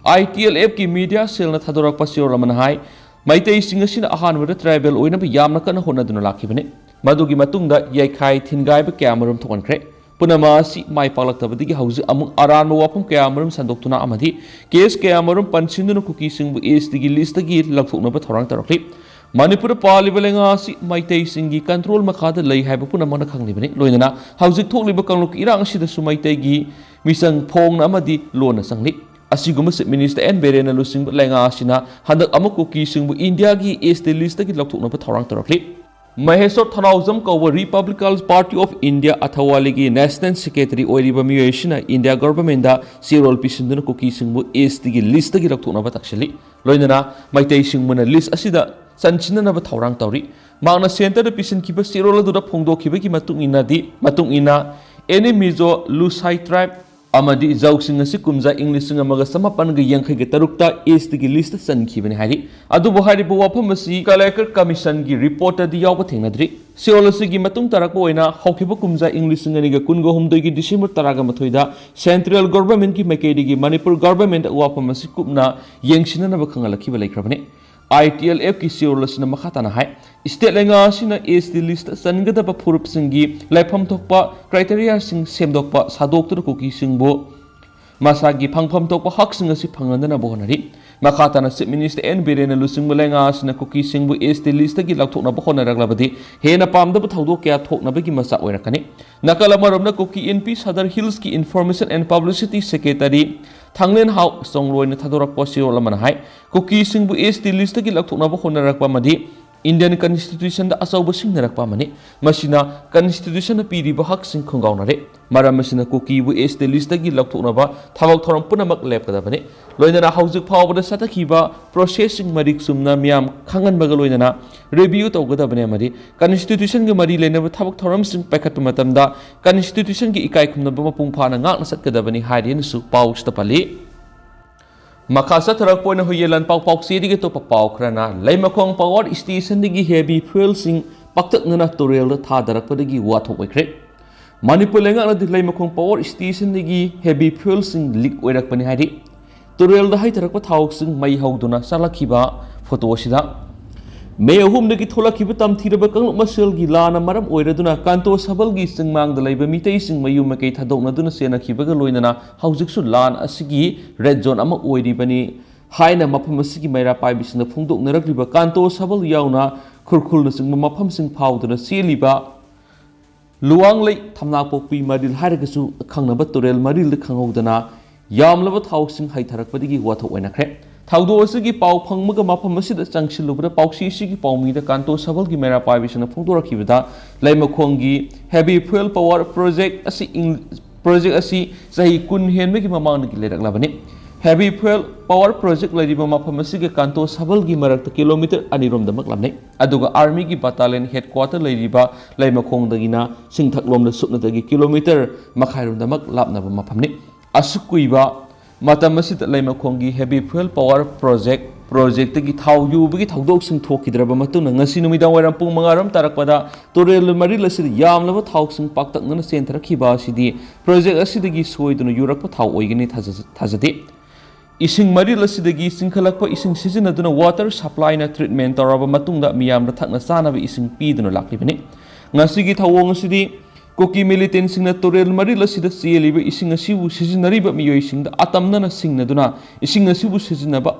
I T L F ꯀꯤ ꯃꯤꯗꯤꯌꯥ ꯁꯦꯜꯅ ꯊꯥꯗꯣꯔꯛꯄ ꯆꯦꯔꯣꯜ ꯑꯃꯅ ꯍꯥꯏ, ꯃꯩꯇꯩꯁꯤꯡ ꯑꯁꯤꯅ ꯑꯍꯥꯟꯕꯗ ꯇ꯭ꯔꯥꯏꯕꯦꯜ ꯑꯣꯏꯅꯕ ꯌꯥꯝꯅ ꯀꯟꯅ ꯍꯣꯠꯅꯗꯨꯅ ꯂꯥꯛꯈꯤꯕꯅꯤ꯫ ꯃꯗꯨꯒꯤ ꯃꯇꯨꯡꯗ ꯌꯩꯈꯥꯏ ꯊꯤꯟꯒꯥꯏꯕ ꯀꯌꯥ ꯑꯃꯔꯣꯝ ꯊꯣꯛꯍꯟꯈ꯭ꯔꯦ꯫ ꯄꯨꯝꯅꯃꯛ ꯑꯁꯤ ꯃꯥꯏ ꯄꯥꯛꯂꯛꯇꯕꯗꯒꯤ ꯍꯧꯖꯤꯛ ꯑꯃꯨꯛ ꯑꯔꯥꯟꯕ ꯋꯥꯐꯝ ꯀꯌꯥ ꯑꯃꯔꯣꯝ ꯁꯟꯗꯣꯛꯇꯨꯅ ꯑꯃꯗꯤ ꯀꯦꯁ ꯀꯌꯥ ꯑꯃꯔꯣꯝ ꯄꯟꯁꯤꯟꯗꯨꯅ ꯀꯨꯀꯤꯁꯤꯡꯕꯨ ꯑꯦꯁ ꯇꯤꯒꯤ ꯂꯤꯁꯇꯒꯤ ꯂꯧꯊꯣꯛꯅꯕ ꯊꯧꯔꯥꯡ ꯇꯧꯔꯛꯂꯤ꯫ ꯃꯅꯤꯄꯨꯔꯗ ꯄꯥꯜꯂꯤꯕ ꯂꯩꯉꯥꯛ ꯑꯁꯤ ꯃꯩꯇꯩꯁꯤꯡꯒꯤ ꯀꯟꯇ꯭ꯔꯣꯜ ꯃꯈꯥꯗ ꯂꯩ ꯍꯥꯏꯕ ꯄꯨꯝꯅꯃꯛꯅ ꯈꯪꯂꯤꯕꯅꯤ꯫ ꯂꯣꯏꯅꯅ ꯍꯧꯖꯤꯛ ꯊꯣꯛꯂꯤꯕ ꯀꯥꯡꯂꯨꯞꯀꯤ ꯏꯔꯥꯡ ꯑꯁꯤꯗꯁꯨ ꯃꯩꯇꯩꯒꯤ ꯃꯤꯆꯪ ꯐꯣꯡꯅ ꯑꯃꯗꯤ ꯂꯣꯟꯅ ꯆꯪꯂꯤ꯫ ꯑꯁꯤꯒꯨꯝꯕ ꯆꯤꯐ ꯃꯤꯅꯤꯁꯇꯔ ꯑꯦꯟ ꯕꯤꯔꯦꯟꯅ ꯂꯨꯆꯤꯡꯕ ꯂꯩꯉꯥꯛ ꯑꯁꯤꯅ ꯍꯟꯗꯛ ꯑꯃꯨꯛ ꯀꯨꯀꯤꯁꯤꯡꯕꯨ ꯏꯟꯗꯤꯌꯥꯒꯤ ꯑꯦꯁ ꯇꯤ ꯂꯤꯁꯇꯒꯤ ꯂꯧꯊꯣꯛꯅꯕ ꯊꯧꯔꯥꯡ ꯇꯧꯔꯛꯂꯤ꯫ ꯃꯍꯦꯁꯣꯔ ꯊꯅꯥꯎꯖꯝ ꯀꯧꯕ ꯔꯤꯄꯕ꯭ꯂꯤꯀꯟ ꯄꯥꯔꯇꯤ ꯑꯣꯐ ꯏꯟꯗꯤꯌꯥ ꯑꯊꯋꯥꯂꯤꯒꯤ ꯅꯦꯁꯅꯦꯜ ꯁꯦꯀ꯭ꯔꯦꯇꯔꯤ ꯑꯣꯏꯔꯤꯕ ꯃꯤꯑꯣꯏ ꯑꯁꯤꯅ ꯏꯟꯗꯤꯌꯥ ꯒꯚꯔꯟꯃꯦꯟꯗ ꯆꯦꯔꯣꯜ ꯄꯤꯁꯤꯟꯗꯨꯅ ꯀꯨꯀꯤꯁꯤꯡꯕꯨ ꯑꯦꯁ ꯇꯤꯒꯤ ꯂꯤꯁꯇꯒꯤ ꯂꯧꯊꯣꯛꯅꯕ ꯇꯛꯁꯤꯜꯂꯤ꯫ ꯂꯣꯏꯅꯅ ꯃꯩꯇꯩꯁꯤꯡꯕꯨꯅ ꯂꯤꯁ ꯑꯁꯤꯗ ꯆꯟꯁꯤꯟꯅꯅꯕ ꯊꯧꯔꯥꯡ ꯇꯧꯔꯤ꯫ ꯃꯍꯥꯛꯅ ꯁꯦꯟꯇꯔꯗ ꯄꯤꯁꯤꯟꯈꯤꯕ ꯆꯦꯔꯣꯜ ꯑꯗꯨꯗ ꯐꯣꯡꯗꯣꯛꯈꯤꯕꯒꯤ ꯃꯇꯨꯡ ꯏꯟꯅꯗꯤ, ꯃꯇꯨꯡ ꯏꯟꯅ ꯑꯦꯅꯤ ꯃꯤꯖꯣ, ꯂꯨꯁꯥꯏ ꯇ꯭ꯔꯥꯏꯕ ꯑꯃꯗꯤ ꯖꯧꯁꯤꯡ ꯑꯁꯤ ꯀꯨꯝꯖꯥ ꯏꯪ ꯂꯤꯁꯤꯡ ꯑꯃꯒ ꯆꯃꯥꯄꯟꯒ ꯌꯥꯡꯈꯩꯒ ꯇꯔꯨꯛꯇ ꯑꯦꯁ ꯇꯤꯒꯤ ꯂꯤꯁꯇ ꯆꯟꯈꯤꯕꯅꯤ ꯍꯥꯏꯔꯤ꯫ ꯑꯗꯨꯕꯨ ꯍꯥꯏꯔꯤꯕ ꯋꯥꯐꯝ ꯑꯁꯤ ꯀꯂꯦꯛꯇꯔ ꯀꯃꯤꯁꯟꯒꯤ ꯔꯤꯄꯣꯔꯠꯇꯗꯤ ꯌꯥꯎꯕ ꯊꯦꯡꯅꯗ꯭ꯔꯤ꯫ ꯆꯦꯔꯣꯜ ꯑꯁꯤꯒꯤ ꯃꯇꯨꯡ ꯇꯥꯔꯛꯄ ꯑꯣꯏꯅ ꯍꯧꯈꯤꯕ ꯀꯨꯝꯖꯥ ꯏꯪ ꯂꯤꯁꯤꯡ ꯑꯅꯤꯒ ꯀꯨꯟꯒ ꯍꯨꯝꯗꯣꯏꯒꯤ ꯗꯤꯁꯦꯝꯕꯔ ꯇꯔꯥꯒ ꯃꯥꯊꯣꯏꯗ ꯁꯦꯟꯇ꯭ꯔꯦꯜ ꯒꯚꯔꯟꯃꯦꯟꯠꯀꯤ ꯃꯥꯏꯀꯩꯗꯒꯤ ꯃꯅꯤꯄꯨꯔ ꯒꯚꯔꯟꯃꯦꯟꯠꯇ ꯋꯥꯐꯝ ꯑꯁꯤ ꯀꯨꯞꯅ ꯌꯦꯡꯁꯤꯟꯅꯅꯕ ꯈꯪꯍꯜꯂꯛꯈꯤꯕ ꯂꯩꯈ꯭ꯔꯕꯅꯤ꯫ ꯑꯥꯏ ꯇꯤ ꯑꯦꯜ ꯑꯦꯐꯀꯤ ꯆꯦꯔꯣꯜ ꯑꯁꯤꯅ ꯃꯈꯥ ꯇꯥꯅ ꯍꯥꯏ, ꯁ꯭ꯇꯦꯠ ꯂꯩꯉꯥꯛ ꯑꯁꯤꯅ ꯑꯦꯁ ꯇꯤ ꯂꯤꯁꯇ ꯆꯟꯒꯗꯕ ꯐꯨꯔꯨꯞꯁꯤꯡꯒꯤ ꯂꯩꯐꯝ ꯊꯣꯛꯄ ꯀ꯭ꯔꯥꯏꯇꯦꯔꯤꯌꯥꯁꯤꯡ ꯁꯦꯝꯗꯣꯛꯄ ꯁꯥꯗꯣꯛꯇꯨꯅ ꯀꯨꯀꯤꯁꯤꯡꯕꯨ ꯃꯁꯥꯒꯤ ꯐꯪꯐꯝ ꯊꯣꯛꯄ ꯍꯛꯁꯤꯡ ꯑꯁꯤ ꯐꯪꯍꯟꯗꯅꯕ ꯍꯣꯠꯅꯔꯤ꯫ ꯃꯈꯥ ꯇꯥꯅ ꯆꯤꯐ ꯃꯤꯅꯤꯁꯇꯔ ꯑꯦꯟ ꯕꯤꯔꯦꯟꯅ ꯂꯨꯆꯤꯡꯕ ꯂꯩꯉꯥꯛ ꯑꯁꯤꯅ ꯀꯨꯀꯤꯁꯤꯡꯕꯨ ꯑꯦꯁ ꯇꯤ ꯂꯤꯁꯇꯒꯤ ꯂꯧꯊꯣꯛꯅꯕ ꯍꯣꯠꯅꯔꯛꯂꯕꯗꯤ ꯍꯦꯟꯅ ꯄꯥꯝꯗꯕ ꯊꯧꯗꯣꯛ ꯀꯌꯥ ꯊꯣꯛꯅꯕꯒꯤ ꯃꯆꯥꯛ ꯑꯣꯏꯔꯛꯀꯅꯤ꯫ ꯅꯥꯀꯜ ꯑꯃꯔꯣꯝꯗ ꯀꯨꯀꯤ ꯏꯟꯄꯤ ꯁꯗꯔ ꯍꯤꯜꯁꯀꯤ ꯏꯟꯐꯣꯔꯃꯦꯁꯟ ꯑꯦꯟ ꯄꯕ꯭ꯂꯤꯁꯤꯇꯤ ꯁꯦꯀ꯭ꯔꯦꯇꯔꯤ ꯊꯥꯡꯂꯦꯟ ꯍꯥꯎ ꯆꯣꯡꯂꯣꯏꯅ ꯊꯥꯗꯣꯔꯛꯄ ꯆꯦꯔꯣꯜ ꯑꯃꯅ ꯍꯥꯏ, ꯀꯨꯀꯤꯁꯤꯡꯕꯨ ꯑꯦꯁ ꯇꯤ ꯂꯤꯁꯇꯒꯤ ꯂꯧꯊꯣꯛꯅꯕ ꯍꯣꯠꯅꯔꯛꯄ ꯑꯃꯗꯤ ꯏꯟꯗꯤꯌꯟ ꯀꯟꯁꯇꯤꯇ꯭ꯌꯨꯁꯟꯗ ꯑꯆꯧꯕ ꯁꯤꯡꯅꯔꯛꯄ ꯑꯃꯅꯤ꯫ ꯃꯁꯤꯅ ꯀꯟꯁꯇꯤꯇ꯭ꯌꯨꯁꯟꯅ ꯄꯤꯔꯤꯕ ꯍꯛꯁꯤꯡ ꯈꯣꯡꯒꯥꯎꯅꯔꯦ꯫ ꯃꯔꯝ ꯑꯁꯤꯅ ꯀꯨꯀꯤꯕꯨ ꯑꯦꯁ ꯇꯤ ꯂꯤꯁꯇꯒꯤ ꯂꯧꯊꯣꯛꯅꯕ ꯊꯕꯛ ꯊꯧꯔꯝ ꯄꯨꯝꯅꯃꯛ ꯂꯦꯞꯀꯗꯕꯅꯤ꯫ ꯂꯣꯏꯅꯅ ꯍꯧꯖꯤꯛ ꯐꯥꯎꯕꯗ ꯆꯠꯊꯈꯤꯕ ꯄ꯭ꯔꯣꯁꯦꯁꯁꯤꯡ ꯃꯔꯤꯛ ꯆꯨꯝꯅ ꯃꯤꯌꯥꯝ ꯈꯪꯍꯟꯕꯒ ꯂꯣꯏꯅꯅ ꯔꯤꯚꯤꯌꯨ ꯇꯧꯒꯗꯕꯅꯤ ꯑꯃꯗꯤ ꯀꯟꯁꯇꯤꯇ꯭ꯌꯨꯁꯟꯒ ꯃꯔꯤ ꯂꯩꯅꯕ ꯊꯕꯛ ꯊꯧꯔꯝꯁꯤꯡ ꯄꯥꯏꯈꯠꯄ ꯃꯇꯝꯗ ꯀꯟꯁꯇꯤꯇ꯭ꯌꯨꯁꯟꯒꯤ ꯏꯀꯥꯏ ꯈꯨꯝꯅꯕ ꯃꯄꯨꯡ ꯐꯥꯅ ꯉꯥꯛꯅ ꯆꯠꯀꯗꯕꯅꯤ ꯍꯥꯏꯔꯤ ꯍꯥꯏꯅꯁꯨ ꯄꯥꯎꯁꯤꯗ ꯄꯜꯂꯤ꯫ ꯃꯈꯥ ꯆꯠꯊꯔꯛꯄ ꯑꯣꯏꯅ ꯍꯨꯏꯌꯦꯟ ꯂꯥꯟꯄꯥꯎ ꯄꯥꯎꯆꯦꯗꯒꯤ ꯑꯇꯣꯞꯄ ꯄꯥꯎ ꯈꯔꯅ ꯂꯩꯃꯈꯣꯡ ꯄꯋꯥꯔ ꯁ꯭ꯇꯦꯁꯟꯗꯒꯤ ꯍꯦꯚꯤ ꯐ꯭ꯌꯨꯑꯦꯜꯁꯤꯡ ꯄꯥꯛꯇꯛꯅꯅ ꯇꯨꯔꯦꯜꯗ ꯊꯥꯗꯔꯛꯄꯗꯒꯤ ꯋꯥꯊꯣꯛ ꯑꯣꯏꯈ꯭ꯔꯦ꯫ ꯃꯅꯤꯄꯨꯔ ꯂꯩꯉꯥꯛꯅꯗꯤ ꯂꯩꯃꯈꯣꯡ ꯄꯋꯥꯔ ꯁ꯭ꯇꯦꯁꯟꯗꯒꯤ ꯍꯦꯚꯤ ꯐ꯭ꯌꯨꯑꯦꯜꯁꯤꯡ ꯂꯤꯛ ꯑꯣꯏꯔꯛꯄꯅꯤ ꯍꯥꯏꯔꯤ꯫ ꯇꯨꯔꯦꯜꯗ ꯍꯩꯊꯔꯛꯄ ꯊꯥꯎꯁꯤꯡ ꯃꯩ ꯍꯧꯗꯨꯅ ꯆꯥꯛꯂꯛꯈꯤꯕ ꯐꯣꯇꯣ ꯑꯁꯤꯗ ꯃꯦ ꯑꯍꯨꯝꯗꯒꯤ ꯊꯣꯛꯂꯛꯈꯤꯕ ꯇꯝꯊꯤꯔꯕ ꯀꯥꯡꯂꯨꯞ ꯃꯁꯦꯜꯒꯤ ꯂꯥꯟꯅ ꯃꯔꯝ ꯑꯣꯏꯔꯗꯨꯅ ꯀꯥꯟꯇꯣ ꯁꯕꯜꯒꯤ ꯆꯤꯡꯃꯥꯡꯗ ꯂꯩꯕ ꯃꯤꯇꯩꯁꯤꯡ ꯃꯌꯨꯝ ꯃꯀꯩ ꯊꯥꯗꯣꯛꯅꯗꯨꯅ ꯆꯦꯟꯅꯈꯤꯕꯒ ꯂꯣꯏꯅꯅ ꯍꯧꯖꯤꯛꯁꯨ ꯂꯥꯟ ꯑꯁꯤꯒꯤ ꯔꯦꯗ ꯖꯣꯟ ꯑꯃ ꯑꯣꯏꯔꯤꯕꯅꯤ ꯍꯥꯏꯅ ꯃꯐꯝ ꯑꯁꯤꯒꯤ ꯃꯩꯔꯥ ꯄꯥꯏꯕꯤꯁꯤꯡꯅ ꯐꯣꯡꯗꯣꯛꯅꯔꯛꯂꯤꯕ ꯀꯥꯟꯇꯣ ꯁꯕꯜ ꯌꯥꯎꯅ ꯈꯨꯔꯈꯨꯜꯅꯆꯤꯡꯕ ꯃꯐꯝꯁꯤꯡ ꯐꯥꯎꯗꯨꯅ ꯆꯦꯜꯂꯤꯕ ꯂꯨꯋꯥꯡꯂꯩ ꯊꯝꯅꯥꯄꯣꯛꯄꯤ ꯃꯔꯤꯜ ꯍꯥꯏꯔꯒꯁꯨ ꯈꯪꯅꯕ ꯇꯨꯔꯦꯜ ꯃꯔꯤꯜꯗ ꯈꯪꯍꯧꯗꯅ ꯌꯥꯝꯂꯕ ꯊꯥꯎꯁꯤꯡ ꯍꯩꯊꯔꯛꯄꯗꯒꯤ ꯋꯥꯊꯣꯛ ꯑꯣꯏꯅꯈ꯭ꯔꯦ꯫ ꯊꯧꯗꯣꯛ ꯑꯁꯤꯒꯤ ꯄꯥꯎ ꯐꯪꯕꯒ ꯃꯐꯝ ꯑꯁꯤꯗ ꯆꯪꯁꯤꯜꯂꯨꯕꯗ ꯄꯥꯎꯆꯦ ꯑꯁꯤꯒꯤ ꯄꯥꯎꯃꯤꯗ ꯀꯥꯟꯇꯣ ꯁꯕꯜꯒꯤ ꯃꯩꯔꯥ ꯄꯥꯏꯕꯤꯁꯤꯡꯅ ꯐꯣꯡꯗꯣꯔꯛꯈꯤꯕꯗ ꯂꯩꯃꯈꯣꯡꯒꯤ ꯍꯦꯕꯤ ꯐ꯭ꯌꯨꯑꯦꯜ ꯄꯋꯥꯔ ꯄ꯭ꯔꯣꯖꯦꯛ ꯑꯁꯤ ꯏꯪ-, ꯄ꯭ꯔꯣꯖꯦꯛ ꯑꯁꯤ ꯆꯍꯤ ꯀꯨꯟ ꯍꯦꯟꯕꯒꯤ ꯃꯃꯥꯡꯗꯒꯤ ꯂꯩꯔꯛꯂꯕꯅꯤ꯫ ꯍꯦꯕꯤ ꯐ꯭ꯌꯨꯑꯦꯜ ꯄꯋꯥꯔ ꯄ꯭ꯔꯣꯖꯦꯛ ꯂꯩꯔꯤꯕ ꯃꯐꯝ ꯑꯁꯤꯒ ꯀꯥꯟꯇꯣ ꯁꯕꯜꯒꯤ ꯃꯔꯛꯇ ꯀꯤꯂꯣꯃꯤꯇꯔ ꯑꯅꯤꯔꯣꯝꯗꯃꯛ ꯂꯥꯞꯅꯩ꯫ ꯑꯗꯨꯒ ꯑꯥꯔꯃꯤꯒꯤ ꯕꯇꯥꯂꯤꯌꯟ ꯍꯦꯗꯀ꯭ꯋꯥꯇꯔ ꯂꯩꯔꯤꯕ ꯂꯩꯃꯈꯣꯡꯗꯒꯤꯅ ꯆꯤꯡꯊꯛꯂꯣꯝꯗ ꯁꯨꯞꯅꯇꯒꯤ ꯀꯤꯂꯣꯃꯤꯇꯔ ꯃꯈꯥꯏꯔꯣꯝꯗꯃꯛ ꯂꯥꯞꯅꯕ ꯃꯐꯝꯅꯤ꯫ ꯑꯁꯨꯛ ꯀꯨꯏꯕ ꯃꯇꯝ ꯑꯁꯤꯗ ꯂꯩꯃꯈꯣꯡꯒꯤ ꯍꯦꯕꯤ ꯐ꯭ꯌꯨꯑꯦꯜ ꯄꯋꯥꯔ ꯄ꯭ꯔꯣꯖꯦꯛ, ꯄ꯭ꯔꯣꯖꯦꯛꯇꯒꯤ ꯊꯥꯎ ꯌꯨꯕꯒꯤ ꯊꯧꯗꯣꯛꯁꯤꯡ ꯊꯣꯛꯈꯤꯗ꯭ꯔꯕ ꯃꯇꯨꯡꯗ ꯉꯁꯤ ꯅꯨꯃꯤꯗꯥꯡ ꯋꯥꯏꯔꯝ ꯄꯨꯡ ꯃꯉꯥꯔꯣꯝ ꯇꯥꯔꯛꯄꯗ ꯇꯨꯔꯦꯜ ꯃꯔꯤꯜ ꯑꯁꯤꯗ ꯌꯥꯝꯂꯕ ꯊꯥꯎꯁꯤꯡ ꯄꯥꯛꯇꯛꯅꯅ ꯆꯦꯟꯊꯔꯛꯈꯤꯕ ꯑꯁꯤꯗꯤ ꯄ꯭ꯔꯣꯖꯦꯛ ꯑꯁꯤꯗꯒꯤ ꯁꯣꯏꯗꯨꯅ ꯌꯨꯔꯛꯄ ꯊꯥꯎ ꯑꯣꯏꯒꯅꯤ ꯊꯥꯖ-, ꯊꯥꯖꯗꯦ꯫ ꯏꯁꯤꯡ ꯃꯔꯤꯜ ꯑꯁꯤꯗꯒꯤ ꯆꯤꯡꯈꯠꯂꯛꯄ ꯏꯁꯤꯡ ꯁꯤꯖꯤꯟꯅꯗꯨꯅ ꯋꯥꯇꯔ ꯁꯄ꯭ꯂꯥꯏꯅ ꯇ꯭ꯔꯤꯠꯃꯦꯟ ꯇꯧꯔꯕ ꯃꯇꯨꯡꯗ ꯃꯤꯌꯥꯝꯗ ꯊꯛꯅ ꯆꯥꯅꯕ ꯏꯁꯤꯡ ꯄꯤꯗꯨꯅ ꯂꯥꯛꯂꯤꯕꯅꯤ꯫ ꯉꯁꯤꯒꯤ ꯊꯧꯑꯣꯡ ꯑꯁꯤꯗꯤ ꯀꯨꯀꯤ ꯃꯤꯂꯤꯇꯦꯟꯁꯤꯡꯅ ꯇꯨꯔꯦꯜ ꯃꯔꯤꯜ ꯑꯁꯤꯗ ꯆꯦꯜꯂꯤꯕ ꯏꯁꯤꯡ ꯑꯁꯤꯕꯨ ꯁꯤꯖꯤꯟꯅꯔꯤꯕ ꯃꯤꯑꯣꯏꯁꯤꯡꯗ ꯑꯇꯝꯅꯅ ꯁꯤꯡꯅꯗꯨꯅ ꯏꯁꯤꯡ ꯑꯁꯤꯕꯨ ꯁꯤꯖꯤꯟꯅꯕ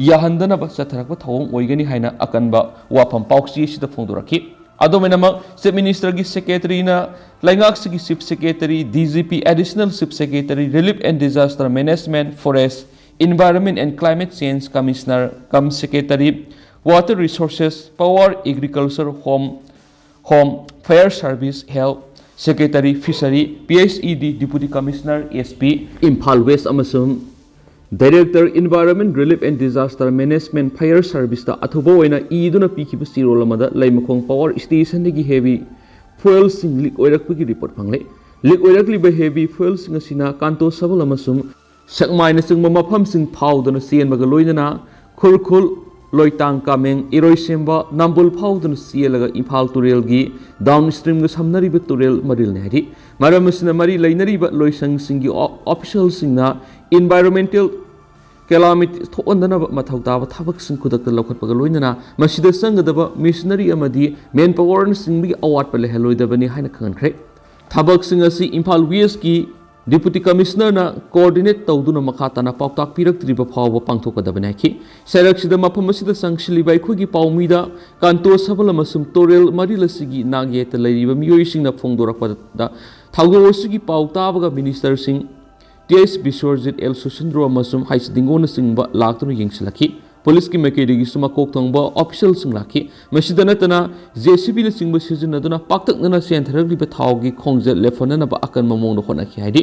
ꯌꯥꯍꯟꯗꯅꯕ ꯆꯠꯊꯔꯛꯄ ꯊꯧꯑꯣꯡ ꯑꯣꯏꯒꯅꯤ ꯍꯥꯏꯅ ꯑꯀꯟꯕ ꯋꯥꯐꯝ ꯄꯥꯎꯆꯦ ꯑꯁꯤꯗ ꯐꯣꯡꯗꯣꯔꯛꯈꯤ꯫ ꯑꯗꯨꯃꯥꯏꯅꯃꯛ ꯆꯤꯐ ꯃꯤꯅꯤꯁꯇꯔꯒꯤ ꯁꯦꯀ꯭ꯔꯦꯇꯔꯤꯅ ꯂꯩꯉꯥꯛꯁꯤꯒꯤ chief secretary, D G P, additional chief secretary, relief and disaster management, forest, environment and climate change commissioner cum secretary, water resources, power, agriculture, home, home, fire service, health secretary, fishery, P H E D, deputy commissioner, S P, Imphal west ꯑꯃꯁꯨꯡ director, environment, relief and disaster management, fire ꯁꯔꯚꯤꯁꯇ ꯑꯊꯨꯕ ꯑꯣꯏꯅ ꯏꯗꯨꯅ ꯄꯤꯈꯤꯕ ꯆꯦꯔꯣꯜ ꯑꯃꯗ ꯂꯩꯃꯈꯣꯡ power ꯁ꯭ꯇꯦꯁꯟꯗꯒꯤ heavy ꯐ꯭ꯌꯨꯑꯦꯜꯁꯤꯡ ꯂꯤꯛ ꯑꯣꯏꯔꯛꯄꯒꯤ report ꯐꯪꯂꯦ꯫ ꯂꯤꯛ ꯑꯣꯏꯔꯛꯂꯤꯕ ꯍꯦꯚꯤ ꯐ꯭ꯌꯨꯑꯦꯜꯁꯤꯡ ꯑꯁꯤꯅ ꯀꯥꯟꯇꯣ ꯁꯕꯜ ꯑꯃꯁꯨꯡ ꯁꯦꯛꯃꯥꯏꯅꯆꯤꯡꯕ ꯃꯐꯝꯁꯤꯡ ꯐꯥꯎꯗꯨꯅ ꯆꯦꯟꯕꯒ ꯂꯣꯏꯅꯅ ꯈꯨꯔꯈꯨꯜ, ꯂꯣꯏꯇꯥꯡ ꯀꯥꯃꯦꯡ, ꯏꯔꯣꯏꯁꯦꯝꯕ, ꯅꯝꯕꯣꯜ ꯐꯥꯎꯗꯨꯅ ꯆꯦꯜꯂꯒ ꯏꯝꯐꯥꯜ ꯇꯨꯔꯦꯜꯒꯤ ꯗꯥꯎꯟ ꯁ꯭ꯇ꯭ꯔꯤꯝꯒ ꯁꯝꯅꯔꯤꯕ ꯇꯨꯔꯦꯜ ꯃꯔꯤꯜꯅꯤ ꯍꯥꯏꯔꯤ꯫ ꯃꯔꯝ ꯑꯁꯤꯅ ꯃꯔꯤ ꯂꯩꯅꯔꯤꯕ ꯂꯣꯏꯁꯪꯁꯤꯡꯒꯤ ꯑꯣ-, ꯑꯣꯐꯤꯁꯤꯌꯦꯜꯁꯤꯡꯅ ꯏꯟꯚꯥꯏꯔꯣꯟꯃꯦꯟꯇꯦꯜ calamity ꯊꯣꯛꯍꯟꯗꯅꯕ ꯃꯊꯧ ꯇꯥꯕ ꯊꯕꯛꯁꯤꯡ ꯈꯨꯗꯛꯇ ꯂꯧꯈꯠꯄꯒ ꯂꯣꯏꯅꯅ ꯃꯁꯤꯗ ꯆꯪꯒꯗꯕ machinery ꯑꯃꯗꯤ manpowerꯅꯆꯤꯡꯕꯒꯤ ꯑꯋꯥꯠꯄ ꯂꯩꯍꯜꯂꯣꯏꯗꯕꯅꯤ ꯍꯥꯏꯅ ꯈꯪꯍꯟꯈ꯭ꯔꯦ꯫ ꯊꯕꯛꯁꯤꯡ ꯑꯁꯤ ꯏꯝꯐꯥꯜ Westꯀꯤ Deputy Commissionerꯅ coordinate ꯇꯧꯗꯨꯅ ꯃꯈꯥ ꯇꯥꯅ ꯄꯥꯎꯇꯥꯛ ꯄꯤꯔꯛꯇ꯭ꯔꯤꯕ ꯐꯥꯎꯕ ꯄꯥꯡꯊꯣꯛꯀꯗꯕꯅꯤ ꯍꯥꯏꯈꯤ꯫ ꯁꯩꯔꯛꯁꯤꯗ ꯃꯐꯝ ꯑꯁꯤꯗ ꯆꯪꯁꯤꯜꯂꯤꯕ ꯑꯩꯈꯣꯏꯒꯤ ꯄꯥꯎꯃꯤꯗ ꯀꯥꯟꯇꯣ ꯁꯕꯜ ꯑꯃꯁꯨꯡ ꯇꯣꯔꯦꯜ ꯃꯔꯤꯜ ꯑꯁꯤꯒꯤ ꯅꯥꯛꯌꯦꯠꯇ ꯂꯩꯔꯤꯕ ꯃꯤꯑꯣꯏꯁꯤꯡꯅ ꯐꯣꯡꯗꯣꯔꯛꯄꯗ ꯊꯧꯗꯣꯛ ꯑꯁꯤꯒꯤ ꯄꯥꯎ ꯇꯥꯕꯒ ministerꯁꯤꯡ ꯇꯤ ꯑꯩꯆ ꯕꯤꯁ꯭ꯋꯔꯖꯤꯠ, ꯑꯦꯜ ꯁꯨꯁꯤꯟꯗ꯭ꯔꯣ ꯑꯃꯁꯨꯡ ꯍꯩꯁ ꯗꯤꯡꯒꯣꯅꯆꯤꯡꯕ ꯂꯥꯛꯇꯨꯅ ꯌꯦꯡꯁꯤꯜꯂꯛꯈꯤ꯫ ꯄꯨꯂꯤꯁꯀꯤ ꯃꯥꯏꯀꯩꯗꯒꯤꯁꯨ ꯃꯀꯣꯛ ꯊꯣꯡꯕ officialꯁꯤꯡ ꯂꯥꯛꯈꯤ꯫ ꯃꯁꯤꯗ ꯅꯠꯇꯅ JCBꯅꯆꯤꯡꯕ ꯁꯤꯖꯤꯟꯅꯗꯨꯅ ꯄꯥꯛꯇꯛꯅꯅ ꯆꯦꯟꯊꯔꯛꯂꯤꯕ ꯊꯥꯎꯒꯤ ꯈꯣꯡꯆꯠ ꯂꯦꯞꯍꯟꯅꯅꯕ ꯑꯀꯟꯕ ꯃꯑꯣꯡꯗ ꯍꯣꯠꯅꯈꯤ ꯍꯥꯏꯔꯤ꯫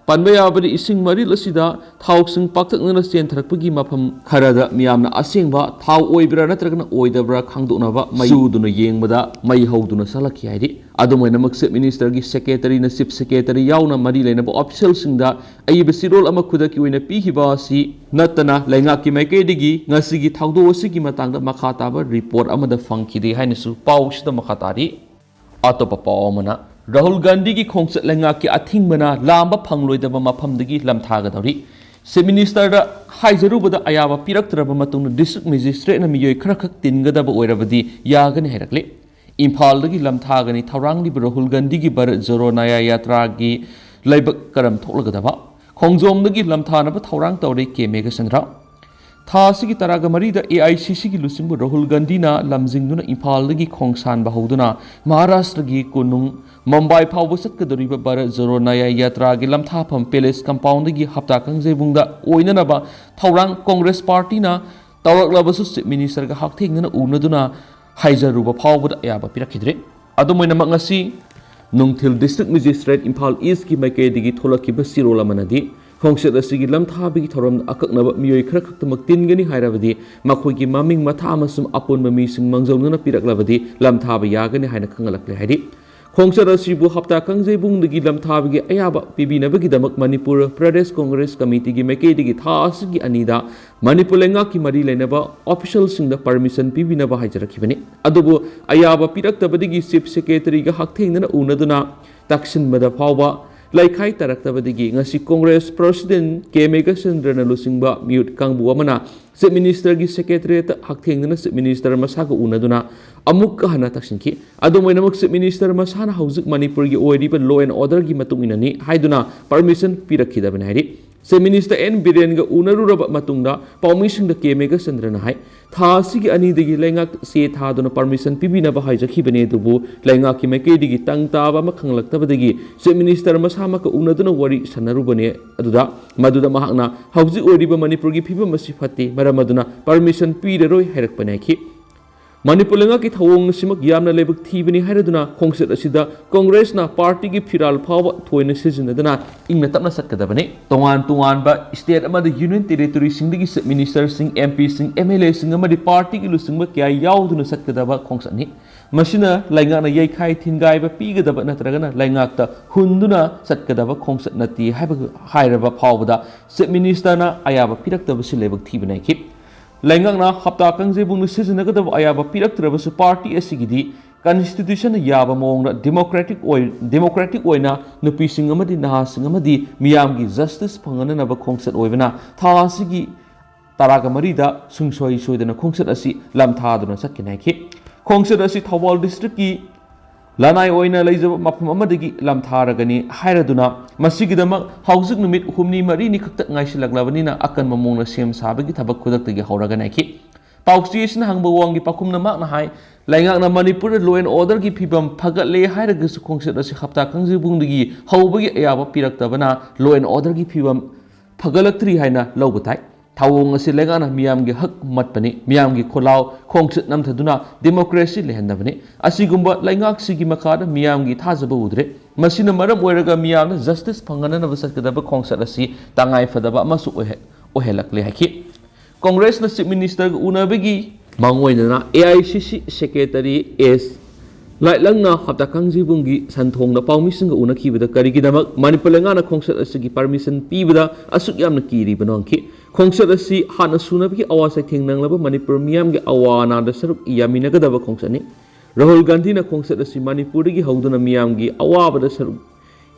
ꯄꯟꯕ ꯌꯥꯕꯗꯤ ꯏꯁꯤꯡ ꯃꯔꯤꯜ ꯑꯁꯤꯗ ꯊꯥꯎꯁꯤꯡ ꯄꯥꯛꯇꯛꯅꯅ ꯆꯦꯟꯊꯔꯛꯄꯒꯤ ꯃꯐꯝ ꯈꯔꯗ ꯃꯤꯌꯥꯝꯅ ꯑꯁꯦꯡꯕ ꯊꯥꯎ ꯑꯣꯏꯕ꯭ꯔꯥ ꯅꯠꯇ꯭ꯔꯒꯅ ꯑꯣꯏꯗꯕ꯭ꯔꯥ ꯈꯪꯗꯣꯛꯅꯕ ꯃꯩ ꯆꯨꯗꯨꯅ ꯌꯦꯡꯕꯗ ꯃꯩ ꯍꯧꯗꯨꯅ ꯆꯠꯂꯛꯈꯤ ꯍꯥꯏꯔꯤ꯫ ꯑꯗꯨꯝ ꯑꯣꯏꯅꯃꯛ Chief Ministerꯒꯤ Secretaryꯅ Chief Secretary ꯌꯥꯎꯅ ꯃꯔꯤ ꯂꯩꯅꯕ officialꯁꯤꯡꯗ ꯑꯏꯕ ꯆꯦꯔꯣꯜ ꯑꯃ ꯈꯨꯗꯛꯀꯤ ꯑꯣꯏꯅ ꯄꯤꯈꯤꯕ ꯑꯁꯤ ꯅꯠꯇꯅ ꯂꯩꯉꯥꯛꯀꯤ ꯃꯥꯏꯀꯩꯗꯒꯤ ꯉꯁꯤꯒꯤ ꯊꯧꯗꯣꯛ ꯑꯁꯤꯒꯤ ꯃꯇꯥꯡꯗ ꯃꯈꯥ ꯇꯥꯕ report ꯑꯃꯗ ꯐꯪꯈꯤꯗꯦ ꯍꯥꯏꯅꯁꯨ ꯄꯥꯎꯁꯤꯗ ꯃꯈꯥ ꯇꯥꯔꯤ꯫ ꯑꯇꯣꯞꯄ ꯄꯥꯎ ꯑꯃꯅ, ꯔꯥꯍꯨꯜ ꯒꯥꯟꯙꯤꯒꯤ ꯈꯣꯡꯆꯠ ꯂꯩꯉꯥꯛꯀꯤ ꯑꯊꯤꯡꯕꯅ ꯂꯥꯝꯕ ꯐꯪꯂꯣꯏꯗꯕ ꯃꯐꯝꯗꯒꯤ ꯂꯝꯊꯥꯒꯗꯧꯔꯤ꯫ Chief Ministerꯗ ꯍꯥꯏꯖꯔꯨꯕꯗ ꯑꯌꯥꯕ ꯄꯤꯔꯛꯇ꯭ꯔꯕ ꯃꯇꯨꯡꯗ District Magistrateꯅ ꯃꯤꯑꯣꯏ ꯈꯔꯈꯛ ꯇꯤꯟꯒꯗꯕ ꯑꯣꯏꯔꯕꯗꯤ ꯌꯥꯒꯅꯤ ꯍꯥꯏꯔꯛꯂꯤ꯫ ꯏꯝꯐꯥꯜꯗꯒꯤ ꯂꯝꯊꯥꯒꯅꯤ ꯊꯧꯔꯥꯡꯂꯤꯕ ꯔꯥꯍꯨꯜ ꯒꯥꯟꯙꯤꯒꯤ ꯚꯥꯔꯠ ꯖꯣꯔꯣ ꯅꯌꯥ ꯌꯥꯇ꯭ꯔꯥꯒꯤ ꯂꯩꯕꯛ ꯀꯔꯝ ꯊꯣꯛꯂꯒꯗꯕ? ꯈꯣꯡꯖꯣꯝꯗꯒꯤ ꯂꯝꯊꯥꯅꯕ ꯊꯧꯔꯥꯡ ꯇꯧꯔꯤ ꯀꯦ ꯃꯦꯘꯆꯟꯗ꯭ꯔ꯫ ꯊꯥ ꯑꯁꯤꯒꯤ ꯇꯔꯥꯒ ꯃꯔꯤꯗ AICCꯒꯤ ꯂꯨꯆꯤꯡꯕ ꯔꯥꯍꯨꯜ ꯒꯥꯟꯙꯤꯅ ꯂꯝꯖꯤꯡꯗꯨꯅ ꯏꯝꯐꯥꯜꯗꯒꯤ ꯈꯣꯡꯁꯥꯟꯕ ꯍꯧꯗꯨꯅ ꯃꯍꯥꯔꯥꯁꯇ꯭ꯔꯒꯤ ꯀꯣꯅꯨꯡ ꯃꯨꯝꯕꯥꯏ ꯐꯥꯎꯕ ꯆꯠꯀꯗꯧꯔꯤꯕ ꯚꯥꯔꯠ ꯖꯣꯔꯣ ꯅꯌꯥ ꯌꯥꯇ꯭ꯔꯥꯒꯤ ꯂꯝꯊꯥꯐꯝ Palace Compoundꯗꯒꯤ ꯍꯞꯇꯥ ꯀꯥꯡꯖꯩꯕꯨꯡꯗ ꯑꯣꯏꯅꯅꯕ ꯊꯧꯔꯥꯡ Congress Partyꯅ ꯇꯧꯔꯛꯂꯕꯁꯨ Chief Ministerꯒ ꯍꯛꯊꯦꯡꯅꯅ ꯎꯅꯗꯨꯅ ꯍꯥꯏꯖꯔꯨꯕ ꯐꯥꯎꯕꯗ ꯑꯌꯥꯕ ꯄꯤꯔꯛꯈꯤꯗ꯭ꯔꯤ꯫ ꯑꯗꯨꯝ ꯑꯣꯏꯅꯃꯛ, ꯉꯁꯤ ꯅꯨꯡꯊꯤꯜ District Magistrate ꯏꯝꯐꯥꯜ Eastꯀꯤ ꯃꯥꯏꯀꯩꯗꯒꯤ ꯊꯣꯛꯂꯛꯈꯤꯕ ꯆꯦꯔꯣꯜ ꯑꯃꯅꯗꯤ ꯈꯣꯡꯆꯠ ꯑꯁꯤꯒꯤ ꯂꯝꯊꯥꯕꯒꯤ ꯊꯧꯔꯝꯗ ꯑꯀꯛꯅꯕ ꯃꯤꯑꯣꯏ ꯈꯔ ꯈꯛꯇꯃꯛ ꯇꯤꯟꯒꯅꯤ ꯍꯥꯏꯔꯕꯗꯤ ꯃꯈꯣꯏꯒꯤ ꯃꯃꯤꯡ ꯃꯊꯥ ꯑꯃꯁꯨꯡ ꯑꯄꯨꯟꯕ ꯃꯤꯁꯤꯡ ꯃꯥꯡꯖꯧꯅꯅ ꯄꯤꯔꯛꯂꯕꯗꯤ ꯂꯝꯊꯥꯕ ꯌꯥꯒꯅꯤ ꯍꯥꯏꯅ ꯈꯪꯍꯜꯂꯛꯂꯦ ꯍꯥꯏꯔꯤ꯫ ꯈꯣꯡꯆꯠ ꯑꯁꯤꯕꯨ ꯍꯞꯇꯥ ꯀꯥꯡꯖꯩꯕꯨꯡꯗꯒꯤ ꯂꯝꯊꯥꯕꯒꯤ ꯑꯌꯥꯕ ꯄꯤꯕꯤꯅꯕꯒꯤꯗꯃꯛ ꯃꯅꯤꯄꯨꯔ ꯄ꯭ꯔꯗꯦꯁ ꯀꯣꯡꯒ꯭ꯔꯦꯁ ꯀꯃꯤꯇꯤꯒꯤ ꯃꯥꯏꯀꯩꯗꯒꯤ ꯊꯥ ꯑꯁꯤꯒꯤ ꯑꯅꯤꯗ ꯃꯅꯤꯄꯨꯔ ꯂꯩꯉꯥꯛꯀꯤ ꯃꯔꯤ ꯂꯩꯅꯕ officialꯁꯤꯡꯗ permission ꯄꯤꯕꯤꯅꯕ ꯍꯥꯏꯖꯔꯛꯈꯤꯕꯅꯤ꯫ ꯑꯗꯨꯕꯨ ꯑꯌꯥꯕ ꯄꯤꯔꯛꯇꯕꯗꯒꯤ Chief Secretaryꯒ ꯍꯛꯊꯦꯡꯅꯅ ꯎꯅꯗꯨꯅ ꯇꯛꯁꯤꯟꯕꯗ ꯐꯥꯎꯕ ꯂꯩꯈꯥꯏ ꯇꯥꯔꯛꯇꯕꯗꯒꯤ ꯉꯁꯤ ꯀꯣꯡꯒ꯭ꯔꯦꯁ ꯄ꯭ꯔꯁꯤꯗꯦꯟ ꯀꯦ ꯃꯦꯘꯆꯟꯗ꯭ꯔꯅ ꯂꯨꯆꯤꯡꯕ ꯃꯤꯍꯨꯠ ꯀꯥꯡꯕꯨ ꯑꯃꯅ ꯆꯤꯐ ꯃꯤꯅꯤꯁꯇꯔꯒꯤ ꯁꯦꯀ꯭ꯔꯦꯇꯔꯤꯌꯦꯠꯇ ꯍꯛꯊꯦꯡꯅꯅ ꯆꯤꯐ ꯃꯤꯅꯤꯁꯇꯔ ꯃꯁꯥꯒ ꯎꯅꯗꯨꯅ ꯑꯃꯨꯛꯀ ꯍꯟꯅ ꯇꯛꯁꯤꯟꯈꯤ꯫ ꯑꯗꯨꯝ ꯑꯣꯏꯅꯃꯛ, ꯆꯤꯐ ꯃꯤꯅꯤꯁꯇꯔ ꯃꯁꯥꯅ ꯍꯧꯖꯤꯛ ꯃꯅꯤꯄꯨꯔꯒꯤ ꯑꯣꯏꯔꯤꯕ law and order ꯒꯤ ꯃꯇꯨꯡ ꯏꯟꯅꯅꯤ ꯍꯥꯏꯗꯨꯅ ꯄꯔꯃꯤꯁꯟ ꯄꯤꯔꯛꯈꯤꯗꯕꯅꯤ ꯍꯥꯏꯔꯤ꯫ ꯆꯤꯐ ꯃꯤꯅꯤꯁꯇꯔ ꯑꯦꯟ ꯕꯤꯔꯦꯟꯒ ꯎꯅꯔꯨꯔꯕ ꯃꯇꯨꯡꯗ ꯄꯥꯎꯃꯤꯁꯤꯡꯗ ꯀꯦ ꯃꯦꯘꯆꯟꯗ꯭ꯔꯅ ꯍꯥꯏ, ꯊꯥ ꯑꯁꯤꯒꯤ ꯑꯅꯤꯗꯒꯤ ꯂꯩꯉꯥꯛ ꯆꯦ ꯊꯥꯗꯨꯅ ꯄꯔꯃꯤꯁꯟ ꯄꯤꯕꯤꯅꯕ ꯍꯥꯏꯖꯈꯤꯕꯅꯤ, ꯑꯗꯨꯕꯨ ꯂꯩꯉꯥꯛꯀꯤ ꯃꯥꯏꯀꯩꯗꯒꯤ ꯇꯪ ꯇꯥꯕ ꯑꯃ ꯈꯪꯂꯛꯇꯕꯗꯒꯤ ꯆꯤꯐ ꯃꯤꯅꯤꯁꯇꯔ ꯃꯁꯥꯃꯛꯀ ꯎꯅꯗꯨꯅ ꯋꯥꯔꯤ ꯁꯥꯟꯅꯔꯨꯕꯅꯦ꯫ ꯑꯗꯨꯗ ꯃꯗꯨꯗ ꯃꯍꯥꯛꯅ ꯍꯧꯖꯤꯛ ꯑꯣꯏꯔꯤꯕ ꯃꯅꯤꯄꯨꯔꯒꯤ ꯐꯤꯕꯝ ꯑꯁꯤ ꯐꯠꯇꯦ, ꯃꯔꯝ ꯑꯗꯨꯅ ꯄꯔꯃꯤꯁꯟ ꯄꯤꯔꯔꯣꯏ ꯍꯥꯏꯔꯛꯄꯅꯤ ꯍꯥꯏꯈꯤ꯫ ꯃꯅꯤꯄꯨꯔ ꯂꯩꯉꯥꯛꯀꯤ ꯊꯧꯑꯣꯡ ꯑꯁꯤꯃꯛ ꯌꯥꯝꯅ ꯂꯥꯏꯕꯛ ꯊꯤꯕꯅꯤ ꯍꯥꯏꯔꯗꯨꯅ ꯈꯣꯡꯆꯠ ꯑꯁꯤꯗ ꯀꯣꯡꯒ꯭ꯔꯦꯁꯅ ꯄꯥꯔꯇꯤꯒꯤ ꯐꯤꯔꯥꯜ ꯐꯥꯎꯕ ꯊꯣꯏꯅ ꯁꯤꯖꯤꯟꯅꯗꯅ ꯏꯪꯅ ꯇꯞꯅ ꯆꯠꯀꯗꯕꯅꯤ꯫ ꯇꯣꯉꯥꯟ ꯇꯣꯉꯥꯟꯕ ꯁ꯭ꯇꯦꯠ ꯑꯃꯗꯤ ꯌꯨꯅꯤꯌꯟ ꯇꯦꯔꯤꯇꯣꯔꯤꯁꯤꯡꯗꯒꯤ ꯆꯤꯐ ꯃꯤꯅꯤꯁꯇꯔꯁꯤꯡ, ꯑꯦꯝ ꯄꯤꯁꯤꯡ, ꯑꯦꯝ ꯑꯦꯜ ꯑꯦꯁꯤꯡ ꯑꯃꯗꯤ ꯄꯥꯔꯇꯤꯒꯤ ꯂꯨꯆꯤꯡꯕ ꯀꯌꯥ ꯌꯥꯎꯗꯨꯅ ꯆꯠꯀꯗꯕ ꯈꯣꯡꯆꯠꯅꯤ꯫ ꯃꯁꯤꯅ ꯂꯩꯉꯥꯛꯅ ꯌꯩꯈꯥꯏ ꯊꯤꯟꯒꯥꯏꯕ ꯄꯤꯒꯗꯕ ꯅꯠꯇ꯭ꯔꯒꯅ ꯂꯩꯉꯥꯛꯇ ꯍꯨꯟꯗꯨꯅ ꯆꯠꯀꯗꯕ ꯈꯣꯡꯆꯠ ꯅꯠꯇꯦ ꯍꯥꯏꯕ ꯍꯥꯏꯔꯕ ꯐꯥꯎꯕꯗ ꯆꯤꯐ ꯃꯤꯅꯤꯁꯇꯔꯅ ꯑꯌꯥꯕ ꯄꯤꯔꯛꯇꯕꯁꯤ ꯂꯥꯏꯕꯛ ꯊꯤꯕꯅꯤ ꯍꯥꯏꯈꯤ꯫ ꯂꯩꯉꯥꯛꯅ ꯍꯞꯇꯥ ꯀꯥꯡꯖꯩꯕꯨꯡꯗ ꯁꯤꯖꯤꯟꯅꯒꯗꯕ ꯑꯌꯥꯕ ꯄꯤꯔꯛꯇ꯭ꯔꯕꯁꯨ ꯄꯥꯔꯇꯤ ꯑꯁꯤꯒꯤꯗꯤ ꯀꯟꯁꯇꯤꯇ꯭ꯌꯨꯁꯟꯅ ꯌꯥꯕ ꯃꯑꯣꯡꯗ ꯗꯦꯃꯣꯀ꯭ꯔꯦꯇꯤꯛ ꯑꯣꯏ-, ꯗꯦꯃꯣꯀ꯭ꯔꯦꯇꯤꯛ ꯑꯣꯏꯅ ꯅꯨꯄꯤꯁꯤꯡ ꯑꯃꯗꯤ ꯅꯍꯥꯁꯤꯡ ꯑꯃꯗꯤ ꯃꯤꯌꯥꯝꯒꯤ ꯖꯁꯇꯤꯁ ꯐꯪꯍꯟꯅꯅꯕ ꯈꯣꯡꯆꯠ ꯑꯣꯏꯕꯅ ꯊꯥ ꯑꯁꯤꯒꯤ ꯇꯔꯥꯒ ꯃꯔꯤꯗ ꯁꯨꯡꯁꯣꯏ ꯁꯣꯏꯗꯅ ꯈꯣꯡꯆꯠ ꯑꯁꯤ ꯂꯝꯊꯥꯗꯨꯅ ꯆꯠꯀꯅꯤ ꯍꯥꯏꯈꯤ꯫ ꯈꯣꯡꯆꯠ ꯑꯁꯤ ꯊꯧꯕꯥꯜ ꯗꯤꯁꯇ꯭ꯔꯤꯛꯀꯤ ꯂꯅꯥꯏ ꯑꯣꯏꯅ ꯂꯩꯖꯕ ꯃꯐꯝ ꯑꯃꯗꯒꯤ ꯂꯝꯊꯥꯔꯒꯅꯤ ꯍꯥꯏꯔꯗꯨꯅ ꯃꯁꯤꯒꯤꯗꯃꯛ ꯍꯧꯖꯤꯛ ꯅꯨꯃꯤꯠ ꯍꯨꯝꯅꯤ ꯃꯔꯤꯅꯤ ꯈꯛꯇ ꯉꯥꯏꯁꯤꯜꯂꯛꯂꯕꯅꯤꯅ ꯑꯀꯟꯕ ꯃꯑꯣꯡꯗ ꯁꯦꯝ ꯁꯥꯕꯒꯤ ꯊꯕꯛ ꯈꯨꯗꯛꯇꯒꯤ ꯍꯧꯔꯒꯅꯤ ꯍꯥꯏꯈꯤ꯫ ꯄꯥꯎꯆꯦ ꯑꯁꯤꯅ ꯍꯪꯕ ꯋꯥꯡꯒꯤ ꯄꯥꯎꯈꯨꯝꯅ ꯃꯍꯥꯛꯅ ꯍꯥꯏ, ꯂꯩꯉꯥꯛꯅ ꯃꯅꯤꯄꯨꯔꯗ law and order ꯒꯤ ꯐꯤꯕꯝ ꯐꯒꯠꯂꯦ ꯍꯥꯏꯔꯒꯁꯨ ꯈꯣꯡꯆꯠ ꯑꯁꯤ ꯍꯞꯇꯥ ꯀꯥꯡꯖꯩꯕꯨꯡꯗꯒꯤ ꯍꯧꯕꯒꯤ ꯑꯌꯥꯕ ꯄꯤꯔꯛꯇꯕꯅ law and order ꯒꯤ ꯐꯤꯕꯝ ꯐꯒꯠꯂꯛꯇ꯭ꯔꯤ ꯍꯥꯏꯅ ꯂꯧꯕ ꯇꯥꯏ꯫ ꯊꯧꯑꯣꯡ ꯑꯁꯤ ꯂꯩꯉꯥꯛꯅ ꯃꯤꯌꯥꯝꯒꯤ ꯍꯛ ꯃꯠꯄꯅꯤ, ꯃꯤꯌꯥꯝꯒꯤ ꯈꯣꯜꯂꯥꯎ ꯈꯣꯡꯆꯠ ꯅꯝꯊꯗꯨꯅ ꯗꯦꯃꯣꯀ꯭ꯔꯦꯁꯤ ꯂꯩꯍꯟꯗꯕꯅꯤ꯫ ꯑꯁꯤꯒꯨꯝꯕ ꯂꯩꯉꯥꯛꯁꯤꯒꯤ ꯃꯈꯥꯗ ꯃꯤꯌꯥꯝꯒꯤ ꯊꯥꯖꯕ ꯎꯗ꯭ꯔꯦ꯫ ꯃꯁꯤꯅ ꯃꯔꯝ ꯑꯣꯏꯔꯒ ꯃꯤꯌꯥꯝꯅ ꯖꯁꯇꯤꯁ ꯐꯪꯍꯟꯅꯅꯕ ꯆꯠꯀꯗꯕ ꯈꯣꯡꯆꯠ ꯑꯁꯤ ꯇꯉꯥꯏ ꯐꯗꯕ ꯑꯃꯁꯨ ꯑꯣꯏꯍ-, ꯑꯣꯏꯍꯜꯂꯛꯂꯦ ꯍꯥꯏꯈꯤ꯫ ꯀꯣꯡꯒ꯭ꯔꯦꯁꯅ ꯆꯤꯐ ꯃꯤꯅꯤꯁꯇꯔꯒ ꯎꯅꯕꯒꯤ ꯃꯥꯡꯑꯣꯏꯅꯅ ꯑꯦ ꯑꯥꯏ ꯁꯤ ꯁꯤ ꯁꯦꯀ꯭ꯔꯦꯇꯔꯤ ꯑꯦꯁ ꯂꯥꯏꯠꯂꯪꯅ ꯍꯞꯇꯥ ꯀꯥꯡꯖꯩꯕꯨꯡꯒꯤ ꯁꯟꯊꯣꯡꯗ ꯄꯥꯎꯃꯤꯁꯤꯡꯒ ꯎꯅꯈꯤꯕꯗ ꯀꯔꯤꯒꯤꯗꯃꯛ ꯃꯅꯤꯄꯨꯔ ꯂꯩꯉꯥꯛꯅ ꯈꯣꯡꯆꯠ ꯑꯁꯤꯒꯤ ꯄꯔꯃꯤꯁꯟ ꯄꯤꯕꯗ ꯑꯁꯨꯛ ꯌꯥꯝꯅ ꯀꯤꯔꯤꯕꯅꯣ ꯍꯪꯈꯤ꯫ ꯈꯣꯡꯆꯠ ꯑꯁꯤ ꯍꯥꯟꯅ ꯁꯨꯅꯕꯒꯤ ꯑꯋꯥ ꯆꯩꯊꯦꯡ ꯅꯪꯂꯕ ꯃꯅꯤꯄꯨꯔ ꯃꯤꯌꯥꯝꯒꯤ ꯑꯋꯥ ꯑꯅꯥꯗ ꯁꯔꯨꯛ ꯌꯥꯃꯤꯟꯅꯒꯗꯕ ꯈꯣꯡꯆꯠꯅꯤ꯫ ꯔꯥꯍꯨꯜ ꯒꯥꯟꯙꯤꯅ ꯈꯣꯡꯆꯠ ꯑꯁꯤ ꯃꯅꯤꯄꯨꯔꯗꯒꯤ ꯍꯧꯗꯨꯅ ꯃꯤꯌꯥꯝꯒꯤ ꯑꯋꯥꯕꯗ ꯁꯔꯨꯛ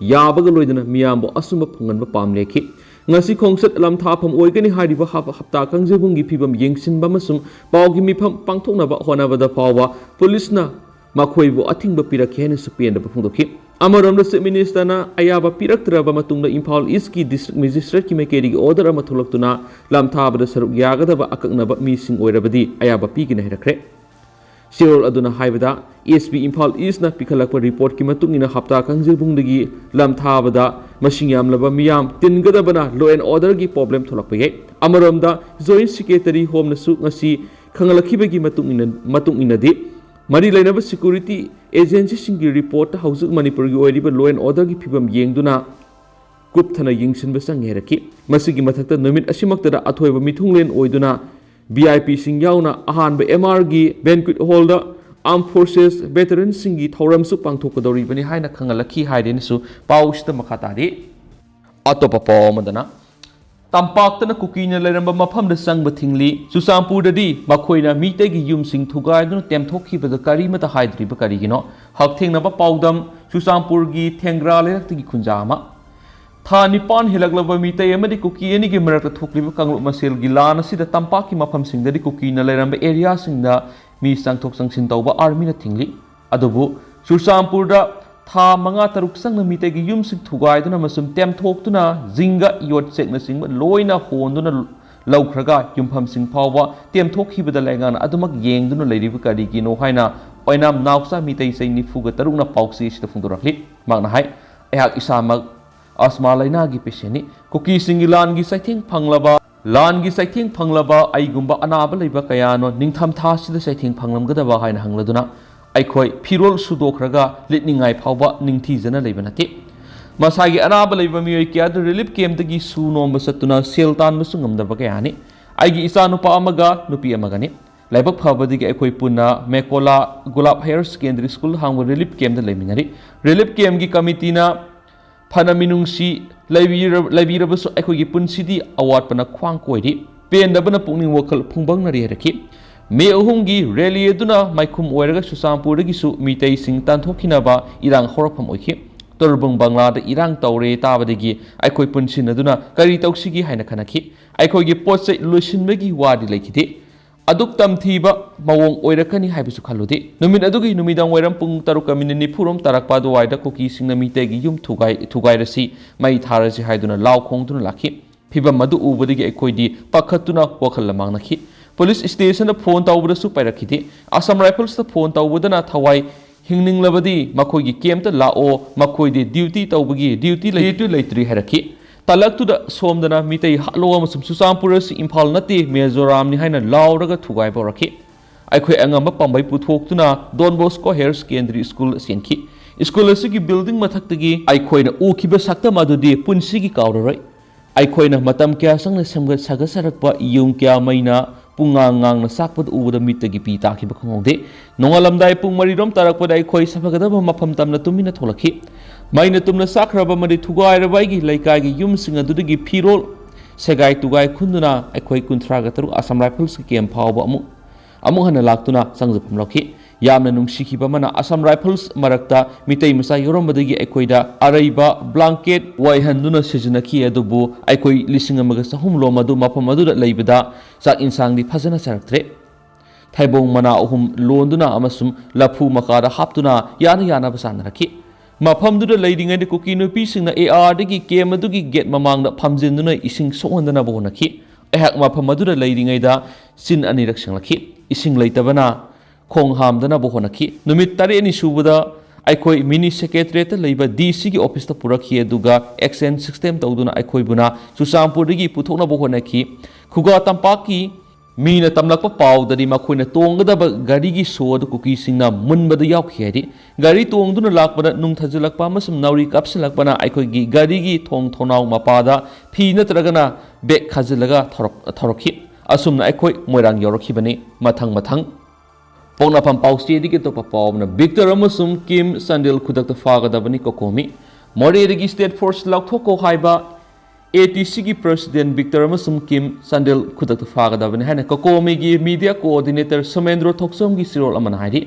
ꯌꯥꯕꯒ ꯂꯣꯏꯅꯅ ꯃꯤꯌꯥꯝꯕꯨ ꯑꯆꯨꯝꯕ ꯐꯪꯍꯟꯕ ꯄꯥꯝꯂꯦꯈꯤ꯫ ꯉꯁꯤ ꯈꯣꯡꯆꯠ ꯂꯝꯊꯥꯐꯝ ꯑꯣꯏꯒꯅꯤ ꯍꯥꯏꯔꯤꯕ ꯍꯞ-, ꯍꯞꯇꯥ ꯀꯥꯡꯖꯩꯕꯨꯡꯒꯤ ꯐꯤꯕꯝ ꯌꯦꯡꯁꯤꯟꯕ ꯑꯃꯁꯨꯡ ꯄꯥꯎꯒꯤ ꯃꯤꯐꯝ ꯄꯥꯡꯊꯣꯛꯅꯕ ꯍꯣꯠꯅꯕꯗ ꯐꯥꯎꯕ ꯄꯨꯂꯤꯁꯅ ꯃꯈꯣꯏꯕꯨ ꯑꯊꯤꯡꯕ ꯄꯤꯔꯛꯈꯤ ꯍꯥꯏꯅꯁꯨ ꯄꯦꯟꯗꯕ ꯐꯣꯡꯗꯣꯛꯈꯤ꯫ ꯑꯃꯔꯣꯝꯗ Chief Minister ꯅ ꯑꯌꯥꯕ ꯄꯤꯔꯛꯇ꯭ꯔꯕ ꯃꯇꯨꯡꯗ ꯏꯝꯐꯥꯜ East ꯀꯤ District Magistrate ꯀꯤ ꯃꯥꯏꯀꯩꯗꯒꯤ order ꯑꯃ ꯊꯣꯛꯂꯛꯇꯨꯅ ꯂꯝꯊꯥꯕꯗ ꯁꯔꯨꯛ ꯌꯥꯒꯗꯕ ꯑꯀꯛꯅꯕ ꯃꯤꯁꯤꯡ ꯑꯣꯏꯔꯕꯗꯤ ꯑꯌꯥꯕ ꯄꯤꯒꯅꯤ ꯍꯥꯏꯔꯛꯈ꯭ꯔꯦ꯫ ꯆꯦꯔꯣꯜ ꯑꯗꯨꯅ ꯍꯥꯏꯕꯗ, S P ꯏꯝꯐꯥꯜ East ꯅ ꯄꯤꯈꯠꯂꯛꯄ report ꯀꯤ ꯃꯇꯨꯡ ꯏꯟꯅ ꯍꯞꯇꯥ ꯀꯥꯡꯖꯩꯕꯨꯡꯗꯒꯤ ꯂꯝꯊꯥꯕꯗ ꯃꯁꯤꯡ ꯌꯥꯝꯂꯕ ꯃꯤꯌꯥꯝ ꯇꯤꯟꯒꯗꯕꯅ law and order ꯒꯤ problem ꯊꯣꯛꯂꯛꯄ ꯌꯥꯏ꯫ ꯑꯃꯔꯣꯝꯗ, Joint Secretary Home ꯅꯁꯨ ꯉꯁꯤ ꯈꯪꯍꯜꯂꯛꯈꯤꯕꯒꯤ ꯃꯇꯨꯡ ꯏꯟꯅ, ꯃꯇꯨꯡ ꯏꯟꯅꯗꯤ, ꯃꯔꯤ ꯂꯩꯅꯕ security agency ꯁꯤꯡꯒꯤ report ꯇ ꯍꯧꯖꯤꯛ ꯃꯅꯤꯄꯨꯔꯒꯤ ꯑꯣꯏꯔꯤꯕ law and order ꯒꯤ ꯐꯤꯕꯝ ꯌꯦꯡꯗꯨꯅ ꯀꯨꯞꯊꯅ ꯌꯦꯡꯁꯤꯟꯕ ꯆꯪꯉꯤ ꯍꯥꯏꯔꯛꯈꯤ꯫ ꯃꯁꯤꯒꯤ ꯃꯊꯛꯇ, ꯅꯨꯃꯤꯠ ꯑꯁꯤꯃꯛꯇꯗ ꯑꯊꯣꯏꯕ ꯃꯤꯊꯨꯡꯂꯦꯟ ꯑꯣꯏꯗꯨꯅ V I P ꯁꯤꯡ ꯌꯥꯎꯅ ꯑꯍꯥꯟꯕ M R ꯒꯤ banquet hall ꯗ Armed Forces veteran ꯁꯤꯡꯒꯤ ꯊꯧꯔꯝꯁꯨ ꯄꯥꯡꯊꯣꯛꯀꯗꯧꯔꯤꯕꯅꯤ ꯍꯥꯏꯅ ꯈꯪꯍꯜꯂꯛꯈꯤ ꯍꯥꯏꯗꯨꯅꯁꯨ ꯄꯥꯎꯁꯤꯗ ꯃꯈꯥ ꯇꯥꯔꯤ꯫ ꯑꯇꯣꯞꯄ ꯄꯥꯎ ꯑꯃꯗꯅ, ꯇꯝꯄꯥꯛꯇꯅ ꯀꯨꯀꯤꯅ ꯂꯩꯔꯝꯕ ꯃꯐꯝꯗ ꯆꯪꯕ ꯊꯤꯡꯂꯤ꯫ ꯆꯨꯔꯆꯥꯟꯄꯨꯔꯗꯗꯤ ꯃꯈꯣꯏꯅ ꯃꯤꯇꯩꯒꯤ ꯌꯨꯝꯁꯤꯡ ꯊꯨꯒꯥꯏꯗꯨꯅ ꯇꯦꯝꯊꯣꯛꯈꯤꯕꯗ ꯀꯔꯤꯃꯇ ꯍꯥꯏꯗ꯭ꯔꯤꯕ ꯀꯔꯤꯒꯤꯅꯣ? ꯍꯛꯊꯦꯡꯅꯕ ꯄꯥꯎꯗꯝ, ꯆꯨꯔꯆꯥꯟꯄꯨꯔꯒꯤ ꯊꯦꯡꯒ꯭ꯔꯥ ꯂꯩꯔꯛꯇꯒꯤ ꯈꯨꯟꯖꯥ ꯑꯃ꯫ ꯊꯥ ꯅꯤꯄꯥꯟ ꯍꯦꯜꯂꯛꯂꯕ ꯃꯤꯇꯩ ꯑꯃꯗꯤ ꯀꯨꯀꯤ ꯑꯅꯤꯒꯤ ꯃꯔꯛꯇ ꯊꯣꯛꯂꯤꯕ ꯀꯥꯡꯂꯨꯞ ꯃꯁꯦꯜꯒꯤ ꯂꯥꯟ ꯑꯁꯤꯗ ꯇꯝꯄꯥꯛꯀꯤ ꯃꯐꯝꯁꯤꯡꯗꯗꯤ ꯀꯨꯀꯤꯅ ꯂꯩꯔꯝꯕ area ꯁꯤꯡꯗ ꯃꯤ ꯆꯪꯊꯣꯛ ꯆꯪꯁꯤꯟ ꯇꯧꯕ army ꯅ ꯊꯤꯡꯂꯤ꯫ ꯑꯗꯨꯕꯨ ꯆꯨꯔꯆꯥꯟꯄꯨꯔꯗ ꯊꯥ ꯃꯉꯥ ꯇꯔꯨꯛ ꯆꯪꯅ ꯃꯤꯇꯩꯒꯤ ꯌꯨꯝꯁꯤꯡ ꯊꯨꯒꯥꯏꯗꯨꯅ ꯑꯃꯁꯨꯡ ꯇꯦꯝꯊꯣꯛꯇꯨꯅ ꯖꯤꯡꯒ, ꯌꯣꯠꯆꯦꯛꯅꯆꯤꯡꯕ ꯂꯣꯏꯅ ꯍꯣꯟꯗꯨꯅ ꯂꯧꯈ꯭ꯔꯒ ꯌꯨꯝꯐꯝꯁꯤꯡ ꯐꯥꯎꯕ ꯇꯦꯝꯊꯣꯛꯈꯤꯕꯗ ꯂꯩꯉꯥꯛꯅ ꯑꯗꯨꯃꯛ ꯌꯦꯡꯗꯨꯅ ꯂꯩꯔꯤꯕ ꯀꯔꯤꯒꯤꯅꯣ ꯍꯥꯏꯅ ꯑꯣꯏꯅꯥꯝ ꯅꯥꯎꯆꯥ ꯃꯤꯇꯩ ꯆꯍꯤ ꯅꯤꯐꯨꯒ ꯇꯔꯨꯛꯅ ꯄꯥꯎꯆꯦ ꯑꯁꯤꯗ ꯐꯣꯡꯗꯣꯔꯛꯂꯤ꯫ ꯃꯍꯥꯛꯅ ꯍꯥꯏ, ꯑꯩꯍꯥꯛ ꯏꯁꯥꯃꯛ ꯑꯁꯃꯥ ꯂꯩꯅꯥꯒꯤ patient ꯅꯤ꯫ ꯀꯨꯀꯤꯁꯤꯡꯒꯤ ꯂꯥꯟꯒꯤ ꯆꯩꯊꯦꯡ ꯐꯪꯂꯕ, ꯂꯥꯟꯒꯤ ꯆꯩꯊꯦꯡ ꯐꯪꯂꯕ ꯑꯩꯒꯨꯝꯕ ꯑꯅꯥꯕ ꯂꯩꯕ ꯀꯌꯥꯅꯣ ꯅꯤꯡꯊꯝꯊꯥꯁꯤꯗ ꯆꯩꯊꯦꯡ ꯐꯪꯂꯝꯒꯗꯕ ꯍꯥꯏꯅ ꯍꯪꯂꯗꯨꯅ ꯑꯩꯈꯣꯏ ꯐꯤꯔꯣꯜ ꯁꯨꯗꯣꯛꯈ꯭ꯔꯒ ꯂꯤꯠꯅꯤꯡꯉꯥꯏ ꯐꯥꯎꯕ ꯅꯤꯡꯊꯤꯖꯅ ꯂꯩꯕ ꯅꯠꯇꯦ꯫ ꯃꯁꯥꯒꯤ ꯑꯅꯥꯕ ꯂꯩꯕ ꯃꯤꯑꯣꯏ ꯀꯌꯥ ꯑꯗꯨ relief camp ꯇꯒꯤ ꯁꯨ ꯅꯣꯝꯕ ꯆꯠꯇꯨꯅ ꯁꯦꯜ ꯇꯥꯟꯕꯁꯨ ꯉꯝꯗꯕ ꯀꯌꯥꯅꯤ꯫ ꯑꯩꯒꯤ ꯏꯆꯥꯅꯨꯄꯥ ꯑꯃꯒ ꯅꯨꯄꯤ ꯑꯃꯒꯅꯤ꯫ ꯂꯥꯏꯕꯛ ꯐꯕꯗꯒꯤ ꯑꯩꯈꯣꯏ ꯄꯨꯟꯅ ꯃꯦꯀꯣꯂꯥ ꯒꯨꯂꯥꯞ Higher Secondary School ꯍꯥꯡꯕ relief camp ꯇ ꯂꯩꯃꯤꯟꯅꯔꯤ꯫ Relief camp ꯀꯤ committee ꯅ ꯐꯅ ꯃꯤꯅꯨꯡꯁꯤ ꯂꯩꯕꯤꯔ-, ꯂꯩꯕꯤꯔꯕꯁꯨ ꯑꯩꯈꯣꯏꯒꯤ ꯄꯨꯟꯁꯤꯗꯤ ꯑꯋꯥꯠꯄꯅ ꯈ꯭ꯋꯥꯡ ꯀꯣꯏꯔꯤ꯫ ꯄꯦꯟꯗꯕꯅ ꯄꯨꯛꯅꯤꯡ ꯋꯥꯈꯜ ꯐꯨꯡꯕꯪꯅꯔꯤ ꯍꯥꯏꯔꯛꯈꯤ꯫ ꯃꯦ ꯑꯍꯨꯝꯒꯤ rally ꯑꯗꯨꯅ ꯃꯥꯏꯈꯨꯝ ꯑꯣꯏꯔꯒ ꯆꯨꯔꯆꯥꯟꯄꯨꯔꯗꯒꯤꯁꯨ ꯃꯤꯇꯩꯁꯤꯡ ꯇꯥꯟꯊꯣꯛꯈꯤꯅꯕ ꯏꯔꯥꯡ ꯍꯧꯔꯛꯐꯝ ꯑꯣꯏꯈꯤ꯫ ꯇꯣꯔꯕꯨꯡ ꯕꯪꯂꯥꯗ ꯏꯔꯥꯡ ꯇꯧꯔꯦ ꯇꯥꯕꯗꯒꯤ ꯑꯩꯈꯣꯏ ꯄꯨꯟꯁꯤꯟꯅꯗꯨꯅ ꯀꯔꯤ ꯇꯧꯁꯤꯒꯦ ꯍꯥꯏꯅ ꯈꯟꯅꯈꯤ꯫ ꯑꯩꯈꯣꯏꯒꯤ ꯄꯣꯠ ꯆꯩ ꯂꯣꯏꯁꯤꯟꯕꯒꯤ ꯋꯥꯗꯤ ꯂꯩꯈꯤꯗꯦ꯫ ꯑꯗꯨꯛ ꯇꯝꯊꯤꯕ ꯃꯑꯣꯡ ꯑꯣꯏꯔꯛꯀꯅꯤ ꯍꯥꯏꯕꯁꯨ ꯈꯜꯂꯨꯗꯦ꯫ ꯅꯨꯃꯤꯠ ꯑꯗꯨꯒꯤ ꯅꯨꯃꯤꯗꯥꯡ ꯋꯥꯏꯔꯝ ꯄꯨꯡ ꯇꯔꯨꯛꯀ ꯃꯤꯅꯤꯠ ꯅꯤꯐꯨꯔꯣꯝ ꯇꯥꯔꯛꯄ ꯑꯗꯨꯋꯥꯏꯗ ꯀꯨꯀꯤꯁꯤꯡꯅ ꯃꯤꯇꯩꯒꯤ ꯌꯨꯝ ꯊꯨꯒꯥꯏ-, ꯊꯨꯒꯥꯏꯔꯁꯤ, ꯃꯩ ꯊꯥꯔꯁꯤ ꯍꯥꯏꯗꯨꯅ ꯂꯥꯎ ꯈꯣꯡꯗꯨꯅ ꯂꯥꯛꯈꯤ꯫ ꯐꯤꯚꯝ ꯑꯗꯨ ꯎꯕꯗꯒꯤ ꯑꯩꯈꯣꯏꯗꯤ ꯄꯥꯈꯠꯇꯨꯅ ꯋꯥꯈꯜ ꯂꯃꯥꯡꯅꯈꯤ꯫ ꯄꯨꯂꯤꯁ ꯁ꯭ꯇꯦꯁꯟꯗ ꯐꯣꯟ ꯇꯧꯕꯗꯁꯨ ꯄꯥꯏꯔꯛꯈꯤꯗꯦ꯫ ꯑꯁꯥꯝ ꯔꯥꯏꯐꯜꯁꯇ ꯐꯣꯟ ꯇꯧꯕꯗꯅ ꯊꯋꯥꯏ ꯍꯤꯡꯅꯤꯡꯂꯕꯗꯤ ꯃꯈꯣꯏꯒꯤ ꯀꯦꯝꯞꯇ ꯂꯥꯛꯑꯣ, ꯃꯈꯣꯏꯗꯤ ꯗ꯭ꯌꯨꯇꯤ ꯇꯧꯕꯒꯤ ꯗ꯭ꯌꯨꯇꯤ ꯂꯩ-, ꯗ꯭ꯌꯨꯇꯤ ꯂꯩꯇ꯭ꯔꯤ ꯍꯥꯏꯔꯛꯈꯤ꯫ ꯇꯥꯂꯛꯇꯨꯗ ꯁꯣꯝꯗꯅ ꯃꯤꯇꯩ ꯍꯥꯠꯂꯣ ꯑꯃꯁꯨꯡ ꯆꯨꯔꯆꯥꯟꯄꯨꯔ ꯑꯁꯤ ꯏꯝꯐꯥꯜ ꯅꯠꯇꯦ, ꯃꯤꯖꯣꯔꯥꯝꯅꯤ ꯍꯥꯏꯅ ꯂꯥꯎꯔꯒ ꯊꯨꯒꯥꯏꯕ ꯍꯧꯔꯛꯈꯤ꯫ ꯑꯩꯈꯣꯏ ꯑꯉꯝꯕ ꯄꯥꯝꯕꯩ ꯄꯨꯊꯣꯛꯇꯨꯅ Don Bosco higher secondary school ꯆꯦꯟꯈꯤ꯫ ꯁ꯭ꯀꯨꯜ ꯑꯁꯤꯒꯤ ꯕꯤꯜꯗꯤꯡ ꯃꯊꯛꯇꯒꯤ ꯑꯩꯈꯣꯏꯅ ꯎꯈꯤꯕ ꯁꯛꯇꯝ ꯑꯗꯨꯗꯤ ꯄꯨꯟꯁꯤꯒꯤ ꯀꯥꯎꯔꯔꯣꯏ꯫ ꯑꯩꯈꯣꯏꯅ ꯃꯇꯝ ꯀꯌꯥ ꯆꯪꯅ ꯁꯦꯝꯒꯠ ꯁꯥꯒꯠꯆꯔꯛꯄ ꯌꯨꯝ ꯀꯌꯥ ꯃꯩꯅ ꯄꯨꯡꯉꯥꯡ ꯉꯥꯡꯅ ꯆꯥꯛꯄꯗꯨ ꯎꯕꯗ ꯃꯤꯠꯇꯒꯤ ꯄꯤ ꯇꯥꯈꯤꯕ ꯈꯪꯍꯧꯗꯦ꯫ ꯅꯣꯡꯉꯥꯜꯂꯝꯗꯥꯏ ꯄꯨꯡ ꯃꯔꯤꯔꯣꯝ ꯇꯥꯔꯛꯄꯗ ꯑꯩꯈꯣꯏ ꯁꯥꯐꯒꯗꯕ ꯃꯐꯝ ꯇꯝꯅ ꯇꯨꯃꯤꯟꯅ ꯊꯣꯛꯂꯛꯈꯤ꯫ ꯃꯩꯅ ꯇꯨꯝꯅ ꯆꯥꯛꯈ꯭ꯔꯕ ꯑꯃꯗꯤ ꯊꯨꯒꯥꯏꯔꯕ ꯑꯩꯒꯤ ꯂꯩꯀꯥꯏꯒꯤ ꯌꯨꯝꯁꯤꯡ ꯑꯗꯨꯗꯒꯤ ꯐꯤꯔꯣꯜ ꯁꯦꯒꯥꯏ ꯇꯨꯒꯥꯏ ꯈꯨꯟꯗꯨꯅ ꯑꯩꯈꯣꯏ ꯀꯨꯟꯊ꯭ꯔꯥꯒ ꯇꯔꯨꯛ ꯑꯁꯥꯝ ꯔꯥꯏꯐꯜꯁꯀꯤ ꯀꯦꯝꯞ ꯐꯥꯎꯕ ꯑꯃꯨꯛ, ꯑꯃꯨꯛ ꯍꯟꯅ ꯂꯥꯛꯇꯨꯅ ꯆꯪꯖꯐꯝ ꯂꯧꯈꯤ꯫ ꯌꯥꯝꯅ ꯅꯨꯡꯁꯤꯈꯤꯕ ꯑꯃꯅ, ꯑꯁꯥꯝ ꯔꯥꯏꯐꯜꯁ ꯃꯔꯛꯇ ꯃꯤꯇꯩ ꯃꯆꯥ ꯌꯥꯎꯔꯝꯕꯗꯒꯤ ꯑꯩꯈꯣꯏꯗ ꯑꯔꯩꯕ ꯕ꯭ꯂꯥꯡꯀꯦꯠ ꯋꯥꯏꯍꯟꯗꯨꯅ ꯁꯤꯖꯤꯟꯅꯈꯤ, ꯑꯗꯨꯕꯨ ꯑꯩꯈꯣꯏ ꯂꯤꯁꯤꯡ ꯑꯃꯒ ꯆꯍꯨꯝ ꯂꯣꯝ ꯑꯗꯨ ꯃꯐꯝ ꯑꯗꯨꯗ ꯂꯩꯕꯗ ꯆꯥꯛ ꯏꯟꯁꯥꯡꯗꯤ ꯐꯖꯅ ꯆꯥꯔꯛꯇ꯭ꯔꯦ꯫ ꯊꯩꯕꯣꯡ ꯃꯅꯥ ꯑꯍꯨꯝ ꯂꯣꯟꯗꯨꯅ ꯑꯃꯁꯨꯡ ꯂꯐꯨ ꯃꯀꯥꯗ ꯍꯥꯞꯇꯨꯅ ꯌꯥꯅ ꯌꯥꯅꯕ ꯆꯥꯅꯔꯛꯈꯤ꯫ ꯃꯐꯝꯗꯨꯗ ꯂꯩꯔꯤꯉꯩꯗ ꯀꯨꯀꯤ ꯅꯨꯄꯤꯁꯤꯡꯅ ꯑꯦ ꯑꯥꯔꯗꯒꯤ ꯀꯦꯝꯞ ꯑꯗꯨꯒꯤ ꯒꯦꯠ ꯃꯃꯥꯡꯗ ꯐꯝꯖꯤꯟꯗꯨꯅ ꯏꯁꯤꯡ ꯁꯣꯛꯍꯟꯗꯅꯕ ꯍꯣꯠꯅꯈꯤ꯫ ꯑꯩꯍꯥꯛ ꯃꯐꯝ ꯑꯗꯨꯗ ꯂꯩꯔꯤꯉꯩꯗ ꯆꯤꯟ ꯑꯅꯤꯔꯛ ꯁꯦꯡꯂꯛꯈꯤ꯫ ꯏꯁꯤꯡ ꯂꯩꯇꯕꯅ ꯈꯣꯡ ꯍꯥꯝꯗꯅꯕ ꯍꯣꯠꯅꯈꯤ꯫ ꯅꯨꯃꯤꯠ ꯇꯔꯦꯠꯅꯤ ꯁꯨꯕꯗ ꯑꯩꯈꯣꯏ ꯃꯤꯅꯤ ꯁꯦꯀ꯭ꯔꯦꯇꯔꯤꯌꯦꯠꯇ ꯂꯩꯕ ꯗꯤ ꯁꯤꯒꯤ ꯑꯣꯐꯤꯁꯇ ꯄꯨꯔꯛꯈꯤ, ꯑꯗꯨꯒ ꯑꯦꯛꯁꯆꯦꯟꯖ ꯁꯤꯁꯇꯦꯝ ꯇꯧꯗꯨꯅ ꯑꯩꯈꯣꯏꯕꯨꯅ ꯆꯨꯔꯆꯥꯟꯄꯨꯔꯗꯒꯤ ꯄꯨꯊꯣꯛꯅꯕ ꯍꯣꯠꯅꯈꯤ꯫ ꯈꯨꯒꯥ ꯇꯝꯄꯥꯛꯀꯤ ꯃꯤꯅ ꯇꯝꯂꯛꯄ ꯄꯥꯎꯗꯗꯤ ꯃꯈꯣꯏꯅ ꯇꯣꯡꯒꯗꯕ ꯒꯥꯔꯤꯒꯤ ꯁꯣ ꯑꯗꯨ ꯀꯨꯀꯤꯁꯤꯡꯅ ꯃꯨꯟꯕꯗ ꯌꯥꯎꯈꯤ ꯍꯥꯏꯔꯤ꯫ ꯒꯥꯔꯤ ꯇꯣꯡꯗꯨꯅ ꯂꯥꯛꯄꯗ ꯅꯨꯡ ꯊꯥꯖꯤꯜꯂꯛꯄ ꯑꯃꯁꯨꯡ ꯅꯥꯎꯔꯤ ꯀꯥꯞꯁꯤꯜꯂꯛꯄꯅ ꯑꯩꯈꯣꯏꯒꯤ ꯒꯥꯔꯤꯒꯤ ꯊꯣꯡ ꯊꯣꯡꯅꯥꯎ ꯃꯄꯥꯗ ꯐꯤ ꯅꯠꯇ꯭ꯔꯒꯅ ꯕꯦꯒ ꯈꯥꯖꯤꯜꯂꯒ ꯊꯧꯔꯛ-, ꯊꯧꯔꯛꯈꯤ꯫ ꯑꯁꯨꯝꯅ ꯑꯩꯈꯣꯏ ꯃꯣꯏꯔꯥꯡ ꯌꯧꯔꯛꯈꯤꯕꯅꯤ꯫ ꯃꯊꯪ ꯃꯊꯪ ꯄꯣꯛꯅꯐꯝ ꯄꯥꯎꯆꯦꯗꯒꯤ ꯑꯇꯣꯞꯄ ꯄꯥꯎ ꯑꯃꯅ, ꯕꯤꯛꯇꯔ ꯑꯃꯁꯨꯡ ꯀꯤꯝ ꯆꯥꯟꯗꯦꯜ ꯈꯨꯗꯛꯇ ꯐꯥꯒꯗꯕꯅꯤ, ꯀꯣꯀꯣꯃꯤ꯫ ꯃꯣꯔꯦꯗꯒꯤ ꯁ꯭ꯇꯦꯠ ꯐꯣꯔꯁ ꯂꯧꯊꯣꯛꯈꯣ ꯍꯥꯏꯕ ꯑꯦ ꯇꯤ ꯁꯤꯒꯤ President Victor ꯑꯃꯁꯨꯡ ꯀꯤꯝ ꯆꯥꯟꯗꯦꯜ ꯈꯨꯗꯛꯇ ꯐꯥꯒꯗꯕꯅꯤ ꯍꯥꯏꯅ ꯀꯣꯀꯣꯃꯤꯒꯤ Media Coordinator ꯁꯣꯃꯦꯟꯗ꯭ꯔꯣ ꯊꯣꯛꯆꯣꯝꯒꯤ ꯆꯦꯔꯣꯜ ꯑꯃꯅ ꯍꯥꯏꯔꯤ꯫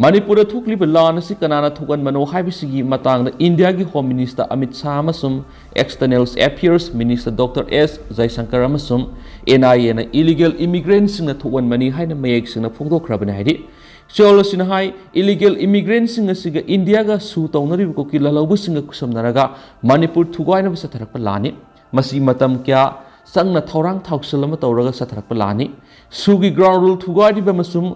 ꯃꯅꯤꯄꯨꯔꯗ ꯊꯣꯛꯂꯤꯕ ꯂꯥꯟ ꯑꯁꯤ ꯀꯅꯥꯅ ꯊꯣꯛꯍꯟꯕꯅꯣ ꯍꯥꯏꯕꯁꯤꯒꯤ ꯃꯇꯥꯡꯗ ꯏꯟꯗꯤꯌꯥꯒꯤ Home Minister ꯑꯃꯤꯠ ꯁꯥꯍ ꯑꯃꯁꯨꯡ External Affairs Minister Doctor ꯑꯦꯁ ꯖꯌꯁꯪꯀꯔ ꯑꯃꯁꯨꯡ ꯑꯦꯟ ꯑꯥꯏ ꯑꯦꯅ illegal immigrantꯁꯤꯡꯅ ꯊꯣꯛꯍꯟꯕꯅꯤ ꯍꯥꯏꯅ ꯃꯌꯦꯛ ꯁꯦꯡꯅ ꯐꯣꯡꯗꯣꯛꯈ꯭ꯔꯕꯅꯤ ꯍꯥꯏꯔꯤ꯫ ꯆꯦꯔꯣꯜ ꯑꯁꯤꯅ ꯍꯥꯏ, illegal immigrantꯁꯤꯡ ꯑꯁꯤꯒ ꯏꯟꯗꯤꯌꯥꯒ ꯁꯨ ꯇꯧꯅꯔꯤꯕ ꯀꯨꯀꯤ ꯂꯥꯜꯍꯧꯕꯁꯤꯡꯒ ꯈꯨꯠꯁꯝꯅꯔꯒ ꯃꯅꯤꯄꯨꯔ ꯊꯨꯒꯥꯏꯅꯕ ꯆꯠꯊꯔꯛꯄ ꯂꯥꯟꯅꯤ꯫ ꯃꯁꯤ ꯃꯇꯝ ꯀꯌꯥ ꯆꯪꯅ ꯊꯧꯔꯥꯡ ꯊꯧꯁꯤꯜ ꯑꯃ ꯇꯧꯔꯒ ꯆꯠꯊꯔꯛꯄ ꯂꯥꯟꯅꯤ꯫ ꯁꯨꯒꯤ ground rule ꯊꯨꯒꯥꯏꯔꯤꯕ ꯑꯃꯁꯨꯡ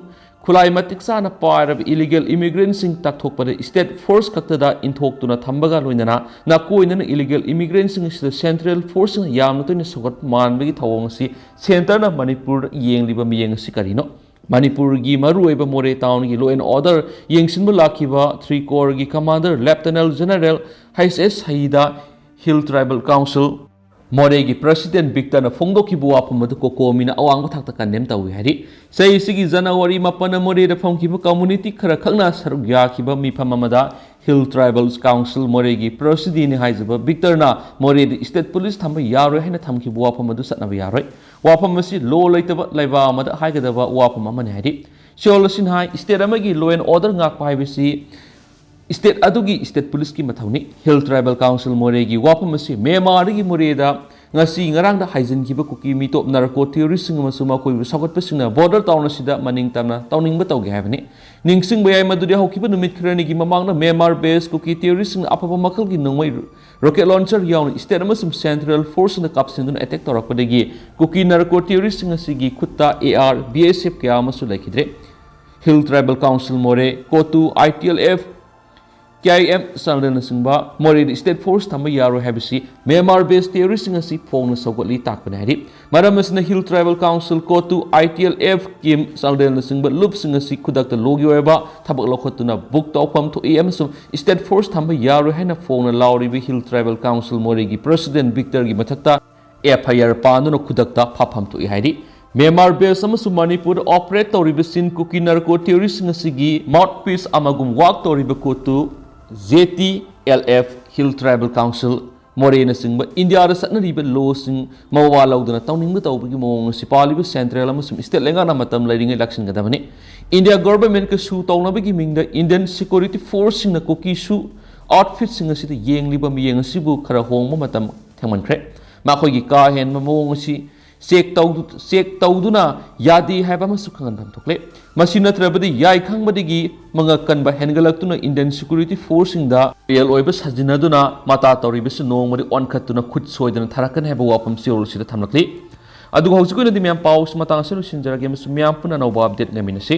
ꯈꯨꯠꯂꯥꯏ ꯃꯇꯤꯛ ꯆꯥꯅ ꯄꯥꯏꯔꯕ illegal immigrantꯁꯤꯡ ꯇꯥꯛꯊꯣꯛꯄꯗ state force ꯈꯛꯇꯗ ꯏꯟꯊꯣꯛꯇꯨꯅ ꯊꯝꯕꯒ ꯂꯣꯏꯅꯅ ꯅꯥꯀꯣꯏꯅꯅ illegal immigrantꯁꯤꯡ ꯑꯁꯤꯗ central forceꯁꯤꯡꯅ ꯌꯥꯝꯅ ꯇꯣꯏꯅ ꯁꯧꯒꯠꯄ ꯃꯥꯟꯕꯒꯤ ꯊꯧꯑꯣꯡ ꯑꯁꯤ centreꯅ ꯃꯅꯤꯄꯨꯔꯗ ꯌꯦꯡꯂꯤꯕ ꯃꯤꯠꯌꯦꯡ ꯑꯁꯤ ꯀꯔꯤꯅꯣ? ꯃꯅꯤꯄꯨꯔꯒꯤ ꯃꯔꯨꯑꯣꯏꯕ ꯃꯣꯔꯦ townꯒꯤ law and order ꯌꯦꯡꯁꯤꯟꯕ ꯂꯥꯛꯈꯤꯕ three corpsꯀꯤ commander Lieutenant General H S ꯁꯍꯤꯗ Hill Tribal Council ꯃꯣꯔꯦꯒꯤ President Victorꯅ ꯐꯣꯡꯗꯣꯛꯈꯤꯕ ꯋꯥꯐꯝ ꯑꯗꯨ ꯀꯣꯀꯣꯃꯤꯅ ꯑꯋꯥꯡꯕ ꯊꯥꯛꯇ condemn ꯇꯧꯏ ꯍꯥꯏꯔꯤ꯫ ꯆꯍꯤꯁꯤꯒꯤ ꯖꯅꯋꯥꯔꯤ ꯃꯥꯄꯟꯗ ꯃꯣꯔꯦꯗ ꯐꯝꯈꯤꯕ community ꯈꯔ ꯈꯛꯅ ꯁꯔꯨꯛ ꯌꯥꯈꯤꯕ ꯃꯤꯐꯝ ꯑꯃꯗ Hill Tribal Council ꯃꯣꯔꯦꯒꯤ Presidentsꯅꯤ ꯍꯥꯏꯖꯕ Victorꯅ ꯃꯣꯔꯦꯗ state police ꯊꯝꯕ ꯌꯥꯔꯣꯏ ꯍꯥꯏꯅ ꯊꯝꯈꯤꯕ ꯋꯥꯐꯝ ꯑꯗꯨ ꯆꯠꯅꯕ ꯌꯥꯔꯣꯏ꯫ ꯋꯥꯐꯝ ꯑꯁꯤ law ꯂꯩꯇꯕ ꯂꯩꯕꯥꯛ ꯑꯃꯗ ꯍꯥꯏꯒꯗꯕ ꯋꯥꯐꯝ ꯑꯃꯅꯤ ꯍꯥꯏꯔꯤ꯫ ꯆꯦꯔꯣꯜ ꯑꯁꯤꯅ ꯍꯥꯏ, state ꯑꯃꯒꯤ law and order ꯉꯥꯛꯄ ꯍꯥꯏꯕꯁꯤ state ꯑꯗꯨꯒꯤ state policeꯀꯤ ꯃꯊꯧꯅꯤ꯫ Hill Tribal Council ꯃꯣꯔꯦꯒꯤ ꯋꯥꯐꯝ ꯑꯁꯤ ꯃ꯭ꯌꯥꯟꯃꯥꯔꯗꯒꯤ ꯃꯣꯔꯦꯗ ꯉꯁꯤ ꯉꯔꯥꯡꯗ ꯍꯥꯏꯖꯤꯟꯈꯤꯕ ꯀꯨꯀꯤ ꯃꯤꯇꯣꯞ narco terroristꯁꯤꯡ ꯑꯃꯁꯨꯡ ꯃꯈꯣꯏꯕꯨ ꯁꯧꯒꯠꯄꯁꯤꯡꯅ border town ꯑꯁꯤꯗ ꯃꯅꯤꯡ ꯇꯝꯅ ꯇꯧꯅꯤꯡꯕ ꯇꯧꯒꯦ ꯍꯥꯏꯕꯅꯤ꯫ ꯅꯤꯡꯁꯤꯡꯕ ꯌꯥꯏ ꯃꯗꯨꯗꯤ ꯍꯧꯈꯤꯕ ꯅꯨꯃꯤꯠ ꯈꯔꯅꯤꯒꯤ ꯃꯃꯥꯡꯗ ꯃ꯭ꯌꯥꯟꯃꯥꯔ based ꯀꯨꯀꯤ terroristꯁꯤꯡꯅ ꯑꯐꯕ ꯃꯈꯜꯒꯤ ꯅꯣꯡꯃꯩ rocket launcher ꯌꯥꯎꯅ state ꯑꯃꯁꯨꯡ central forceꯁꯤꯡꯗ ꯀꯥꯞꯁꯤꯟꯗꯨꯅ attack ꯇꯧꯔꯛꯄꯗꯒꯤ ꯀꯨꯀꯤ narco terroristꯁꯤꯡ ꯑꯁꯤꯒꯤ ꯈꯨꯠꯇ AR, BSF ꯀꯌꯥ ꯑꯃꯁꯨ ꯂꯩꯈꯤꯗ꯭ꯔꯦ꯫ Hill Tribal Council ꯃꯣꯔꯦ, COTU, ITLF, KIM ꯆꯥꯟꯗꯦꯜꯅꯆꯤꯡꯕ ꯃꯣꯔꯦꯗ state force ꯊꯝꯕ ꯌꯥꯔꯣꯏ ꯍꯥꯏꯕꯁꯤ ꯃ꯭ꯌꯥꯟꯃꯥꯔ based terroristꯁꯤꯡ ꯑꯁꯤ ꯐꯣꯡꯅ ꯁꯧꯒꯠꯂꯤ ꯇꯥꯛꯄꯅꯤ ꯍꯥꯏꯔꯤ꯫ ꯃꯔꯝ ꯑꯁꯤꯅ Hill Tribal Council, COTU, ITLF, KIM ꯆꯥꯟꯗꯦꯜꯅꯆꯤꯡꯕ ꯂꯨꯞꯁꯤꯡ ꯑꯁꯤ ꯈꯨꯗꯛꯇ lawꯒꯤ ꯑꯣꯏꯕ ꯊꯕꯛ ꯂꯧꯈꯠꯇꯨꯅ book ꯇꯧꯐꯝ ꯊꯣꯛꯏ ꯑꯃꯁꯨꯡ state force ꯊꯝꯕ ꯌꯥꯔꯣꯏ ꯍꯥꯏꯅ ꯐꯣꯡꯅ ꯂꯥꯎꯔꯤꯕ Hill Tribal Council ꯃꯣꯔꯦꯒꯤ President Victorꯒꯤ ꯃꯊꯛꯇ FIR ꯄꯥꯟꯗꯨꯅ ꯈꯨꯗꯛꯇ ꯐꯥꯐꯝ ꯊꯣꯛꯏ ꯍꯥꯏꯔꯤ꯫ ꯃ꯭ꯌꯥꯟꯃꯥꯔ based ꯑꯃꯁꯨꯡ ꯃꯅꯤꯄꯨꯔꯗ operate ꯇꯧꯔꯤꯕꯁꯤꯡ ꯀꯨꯀꯤ narco terroristꯁꯤꯡ ꯑꯁꯤꯒꯤ mouthpiece ꯑꯃꯒꯨꯝ work ꯇꯧꯔꯤꯕ COTU, JTLF, Hill Tribal Council, ꯃꯣꯔꯦꯅꯆꯤꯡꯕ ꯏꯟꯗꯤꯌꯥꯗ ꯆꯠꯅꯔꯤꯕ ꯂꯣꯁꯤꯡ ꯃꯋꯥ ꯂꯧꯗꯅ ꯇꯧꯅꯤꯡꯕ ꯇꯧꯕꯒꯤ ꯃꯑꯣꯡ ꯑꯁꯤ ꯄꯥꯜꯂꯤꯕ ꯁꯦꯟꯇ꯭ꯔꯦꯜ ꯑꯃꯁꯨꯡ ꯁ꯭ꯇꯦꯠ ꯂꯩꯉꯥꯛꯅ ꯃꯇꯝ ꯂꯩꯔꯤꯉꯩ ꯂꯥꯛꯁꯤꯟꯒꯗꯕꯅꯤ꯫ ꯏꯟꯗꯤꯌꯥ ꯒꯣꯚꯔꯟꯃꯦꯟꯠꯀ ꯁꯨ ꯇꯧꯅꯕꯒꯤ ꯃꯤꯡꯗ ꯏꯟꯗꯤꯌꯟ ꯁꯦꯀ꯭ꯌꯨꯔꯤꯇꯤ ꯐꯣꯔꯁꯁꯤꯡꯅ ꯀꯨꯀꯤ ꯁꯨ ꯑꯥꯎꯠꯐꯤꯠꯁꯤꯡ ꯑꯁꯤꯗ ꯌꯦꯡꯂꯤꯕ ꯃꯤꯠꯌꯦꯡ ꯑꯁꯤꯕꯨ ꯈꯔ ꯍꯣꯡꯕ ꯃꯇꯝ ꯊꯦꯡꯃꯟꯈ꯭ꯔꯦ꯫ ꯃꯈꯣꯏꯒꯤ ꯀꯥ ꯍꯦꯟꯕ ꯃꯑꯣꯡ ꯑꯁꯤ ꯆꯦꯛ ꯇꯧꯗꯨ-, ꯆꯦꯛ ꯇꯧꯗꯨꯅ ꯌꯥꯗꯦ ꯍꯥꯏꯕ ꯑꯃꯁꯨ ꯈꯪꯍꯟꯐꯝ ꯊꯣꯛꯂꯦ꯫ ꯃꯁꯤ ꯅꯠꯇ꯭ꯔꯕꯗꯤ ꯌꯥꯏ ꯈꯪꯕꯗꯒꯤ ꯃꯉꯛ ꯀꯟꯕ ꯍꯦꯟꯒꯠꯂꯛꯇꯨꯅ ꯏꯟꯗꯤꯌꯟ ꯁꯦꯀ꯭ꯌꯨꯔꯤꯇꯤ ꯐꯣꯔꯁꯁꯤꯡꯗ ꯔꯤꯌꯦꯜ ꯑꯣꯏꯕ ꯁꯥꯖꯤꯟꯅꯗꯨꯅ ꯃꯇꯥ ꯇꯧꯔꯤꯕꯁꯤ ꯅꯣꯡꯃꯗꯤ ꯑꯣꯟꯈꯠꯇꯨꯅ ꯈꯨꯠ ꯁꯣꯏꯗꯅ ꯊꯥꯔꯛꯀꯅꯤ ꯍꯥꯏꯕ ꯋꯥꯐꯝ ꯆꯦꯔꯣꯜ ꯑꯁꯤꯗ ꯊꯝꯂꯛꯂꯤ꯫ ꯑꯗꯨꯒ ꯍꯧꯖꯤꯛꯀꯤ ꯑꯣꯏꯅꯗꯤ ꯃꯌꯥꯝ ꯄꯥꯎꯁꯤ ꯃꯇꯥꯡ ꯑꯁꯤꯗ ꯂꯣꯏꯁꯤꯟꯖꯔꯒꯦ ꯑꯃꯁꯨꯡ ꯃꯌꯥꯝ ꯄꯨꯟꯅ ꯑꯅꯧꯕ ꯑꯞꯗꯦꯠ ꯂꯩꯃꯤꯟꯅꯁꯤ꯫